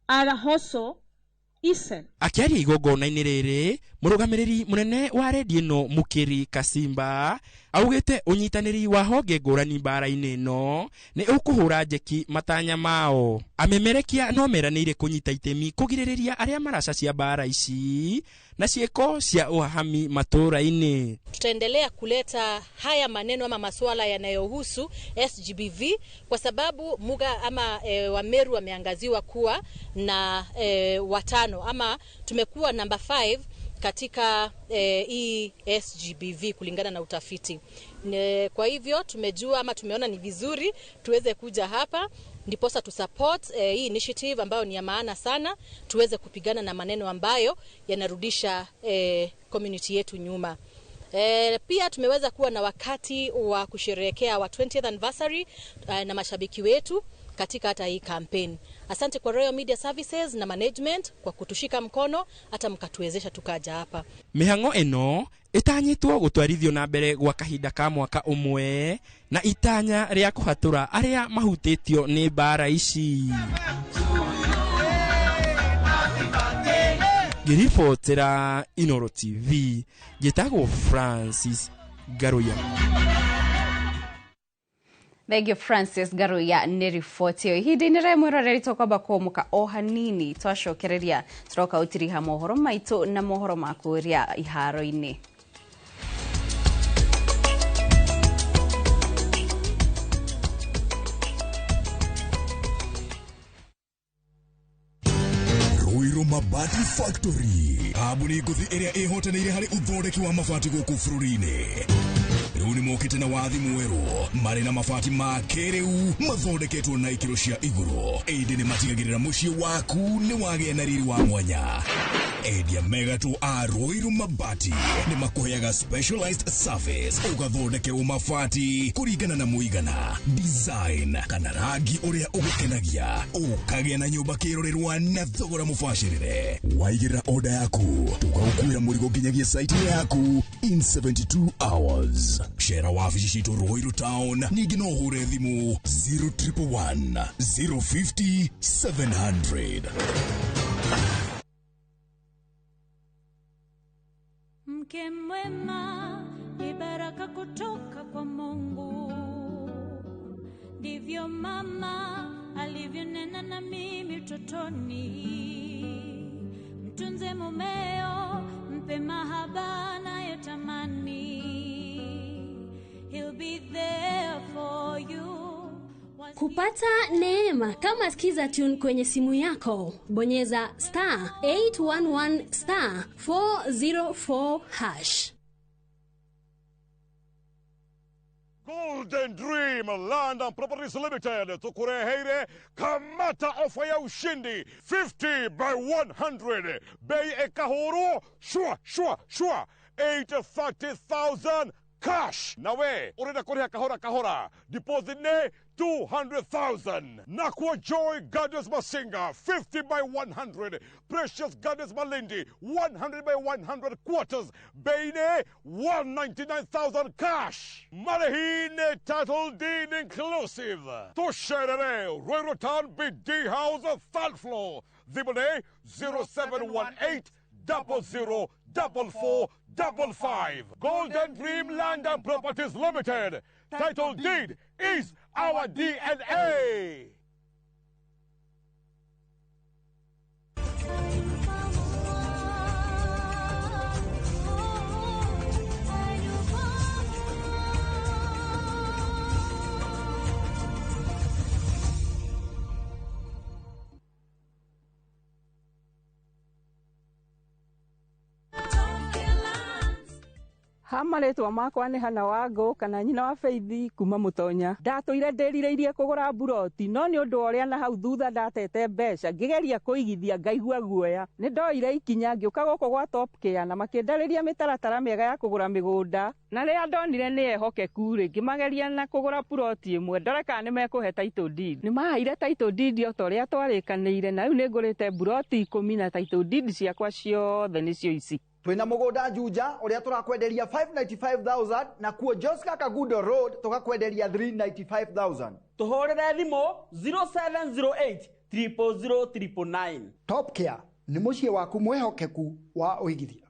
are also eaten. Akĩaria igongona-inĩ rĩrĩ, mũrũgamĩrĩri mũnene wa redio ĩno Mukiri Kasimba augĩte ũnyitanĩri wa honge ngũrani mbara-inĩ ĩno nĩ ũkũhũra njeki matanya mao. Amemerekia no meranĩire kũnyita itemi kũgirĩrĩria arĩa maracacia mbara ici na ciĩko cia ũhahami matũũra-inĩ. Tutaendelea kuleta haya maneno ama masuala yanayohusu SGBV kwa sababu Muga ama Wameru wameangaziwa kuwa na watano ama tumekuwa namba 5 katika hii SGBV kulingana na utafiti. Kwa hivyo tumejua ama tumeona ni vizuri tuweze kuja hapa ndiposa tu support hii initiative ambayo ni ya maana sana, tuweze kupigana na maneno ambayo yanarudisha community yetu nyuma. Pia tumeweza kuwa na wakati wa kusherehekea wa 20th anniversary na mashabiki wetu katika hata hii campaign. Asante kwa Royal Media Services na management kwa kutushika mkono hata mkatuwezesha tukaja hapa. Mĩhang'o ĩno ĩtanyĩtwo gũtwarithio na mbere gwa kahinda ka mwaka ũmwe na itanya rĩa kũhatũra arĩa mahutĩtio nĩ mbara ici. Ngĩribotera Inooro TV, njĩtagwo Francis Garuya. Thank you Francis Garuya nĩ riboti ĩyo. Ihinda-inĩ rĩa mwĩroreri tũkwamba kũmũka o hanini twacokereria tũroka ũtiriha mohoro maitũ na mohoro ma kũrĩa iharo-inĩ. Ruiru Mabati Factory, kambuni ngũthi ĩrĩa ĩhotanĩire harĩ ũthondeki wa mabati gũkũ bũrũri-inĩ. Rĩu nĩmokĩte na wathi mwerũ marĩ na mabati ma kĩrĩu mathondeketwo na ikĩro cia igũrũ, ĩndĩ nĩmatigagĩrĩra mũciĩ waku nĩ wagĩa na riri wa mwanya. Endia mega tu a Ruiru Mabati nĩ makũheaga specialized service ũgathondekerwo mabati kũringana na mũigana, design kana rangi ũrĩa ũgũkenagia, ũkagĩa na nyũmba kĩrorerwa na thogora mũbacĩrĩre. Waigĩrĩra order yaku tũgagũkuĩra mũrigo nginyagia site yaku in 72 hours. Cera wabici citũ Ruiru Town, ningĩ no ũhũre thimũ 0111 050 700. Mke mwema ni baraka kutoka kwa Mungu, ndivyo mama alivyonena na mimi utotoni. Mtunze mumeo, mpe mahaba anayotamani, he'll be there for you. Kupata neema kama Skiza Tune kwenye simu yako, bonyeza star 811 star 404 hash. Golden Dream Land and Properties Limited tukureheire kamata ofa ya ushindi 50 by 100 bei ekahuru shwa shwa shwa 830,000 cash. Nawe urenda kuriha kahora kahora, deposit ne 200,000. Nakwa Joy Gardens Masinga 50 by 100, Precious Gardens Malindi 100 by 100 quarters, Beine 199,000 cash. Marehine title deed inclusive. Tusherere Ruiru Town BD House third floor. Zibone 0718 00 44 55. Golden Dream Land and Properties Limited. Title deed is our DNA. Ha marĩtwa makwa nĩ Hana Wangũ kana nyina wa Faith kuma Mũtonya. Ndatũire ndĩrirĩirie kũgũra mburoti no nĩ ũndũ wa ũrĩa na hau thutha ndatete mbeca ngĩgeria kũigithia ngaigua guoya. Nĩ ndoire ikinya ngĩũka gũkũ gwa Top Care na makĩndarĩria mĩtaratara mĩega ya kũgũra mĩgũnda, na rĩrĩa ndonire nĩ ehokeku rĩ, ngĩmageria na kũgũra mburoti ĩmwe ndore kana nĩ mekũhe title deed. Nĩ maheire title deed o ta ũrĩa twarĩkanĩire, na rĩu nĩ ngũrĩte mburoti 10 na title deed ciakwa ciothe nĩcio ici. Twina mugunda Juja uria turakwenderia 595,000 na kuo Joska Kagudo Road tukakwenderia 395,000. Tuhurire thimu 0708 000 999. Top Care ni muciĩ waku mwihokeku wa uigithia.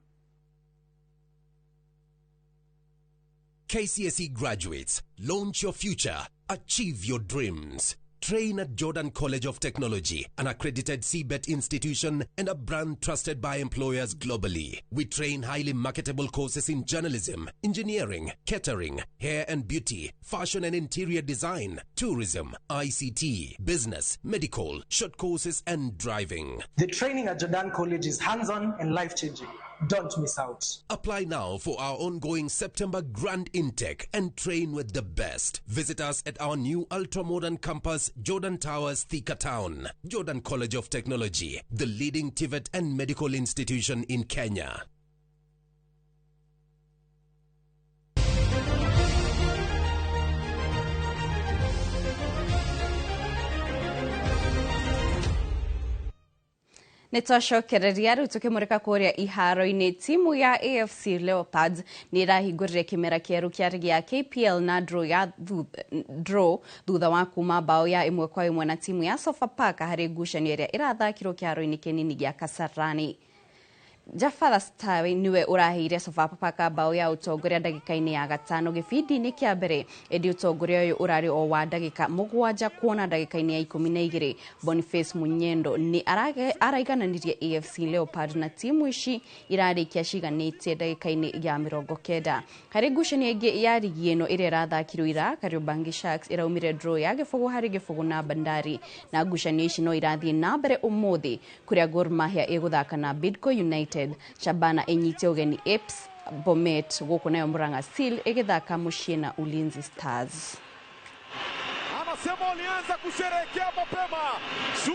KCSE graduates, launch your future, achieve your dreams. Train at Jordan College of Technology, an accredited CBET institution and a brand trusted by employers globally. We train highly marketable courses in journalism, engineering, catering, hair and beauty, fashion and interior design, tourism, ICT, business, medical, short courses and driving. The training at Jordan College is hands-on and life-changing. Don't miss out. Apply now for our ongoing September grand intake and train with the best. Visit us at our new ultra-modern campus, Jordan Towers, Thika Town. Jordan College of Technology, the leading TVET and medical institution in Kenya. Nĩ twacokereria rĩu tũkĩmũrĩka kũrĩa iharo-inĩ. Timu ya AFC Leopards nĩ ĩrahingũrire kĩmera kĩerũ kĩa rigi ya KPL na draw thutha wa kuma bao ya 1-1 na timu ya Sofapaka harĩ ngucanio ĩrĩa ĩrathakirwo kĩharo-inĩ kĩnini gĩa Kasarani. Jafar Stawi niwe ũraheire Sofapaka bao ya ũtongoria ndagĩka-inĩ ya 5 gĩbindi-inĩ kĩa mbere, ĩndĩ ũtongoria ũyũ ũrarĩ o wa ndagĩka 7 kuona ndagĩka-inĩ ya 12 Boniface Munyendo nĩ araigananirie AFC Leopard na timu ici irarĩkia ciganĩtie ndagĩka-inĩ ya 90. Harĩ ngucanio ĩngĩ ya rigi ĩno ĩrĩa ĩrathakirwo ira, Kariobangi Sharks ĩraumire draw ya 0-0 na Bandari, na ngucanio ici no irathiĩ na mbere ũmũthĩ kũrĩa Gor Mahia ĩgũthaka na Bidco United, Shabana enyite ũgeni Apes Bomet, gũkũ nayo Murang'a Seal ĩgĩthaka mũciĩ na Ulinzi Stars. Anasema walianza kusherehekea mapema.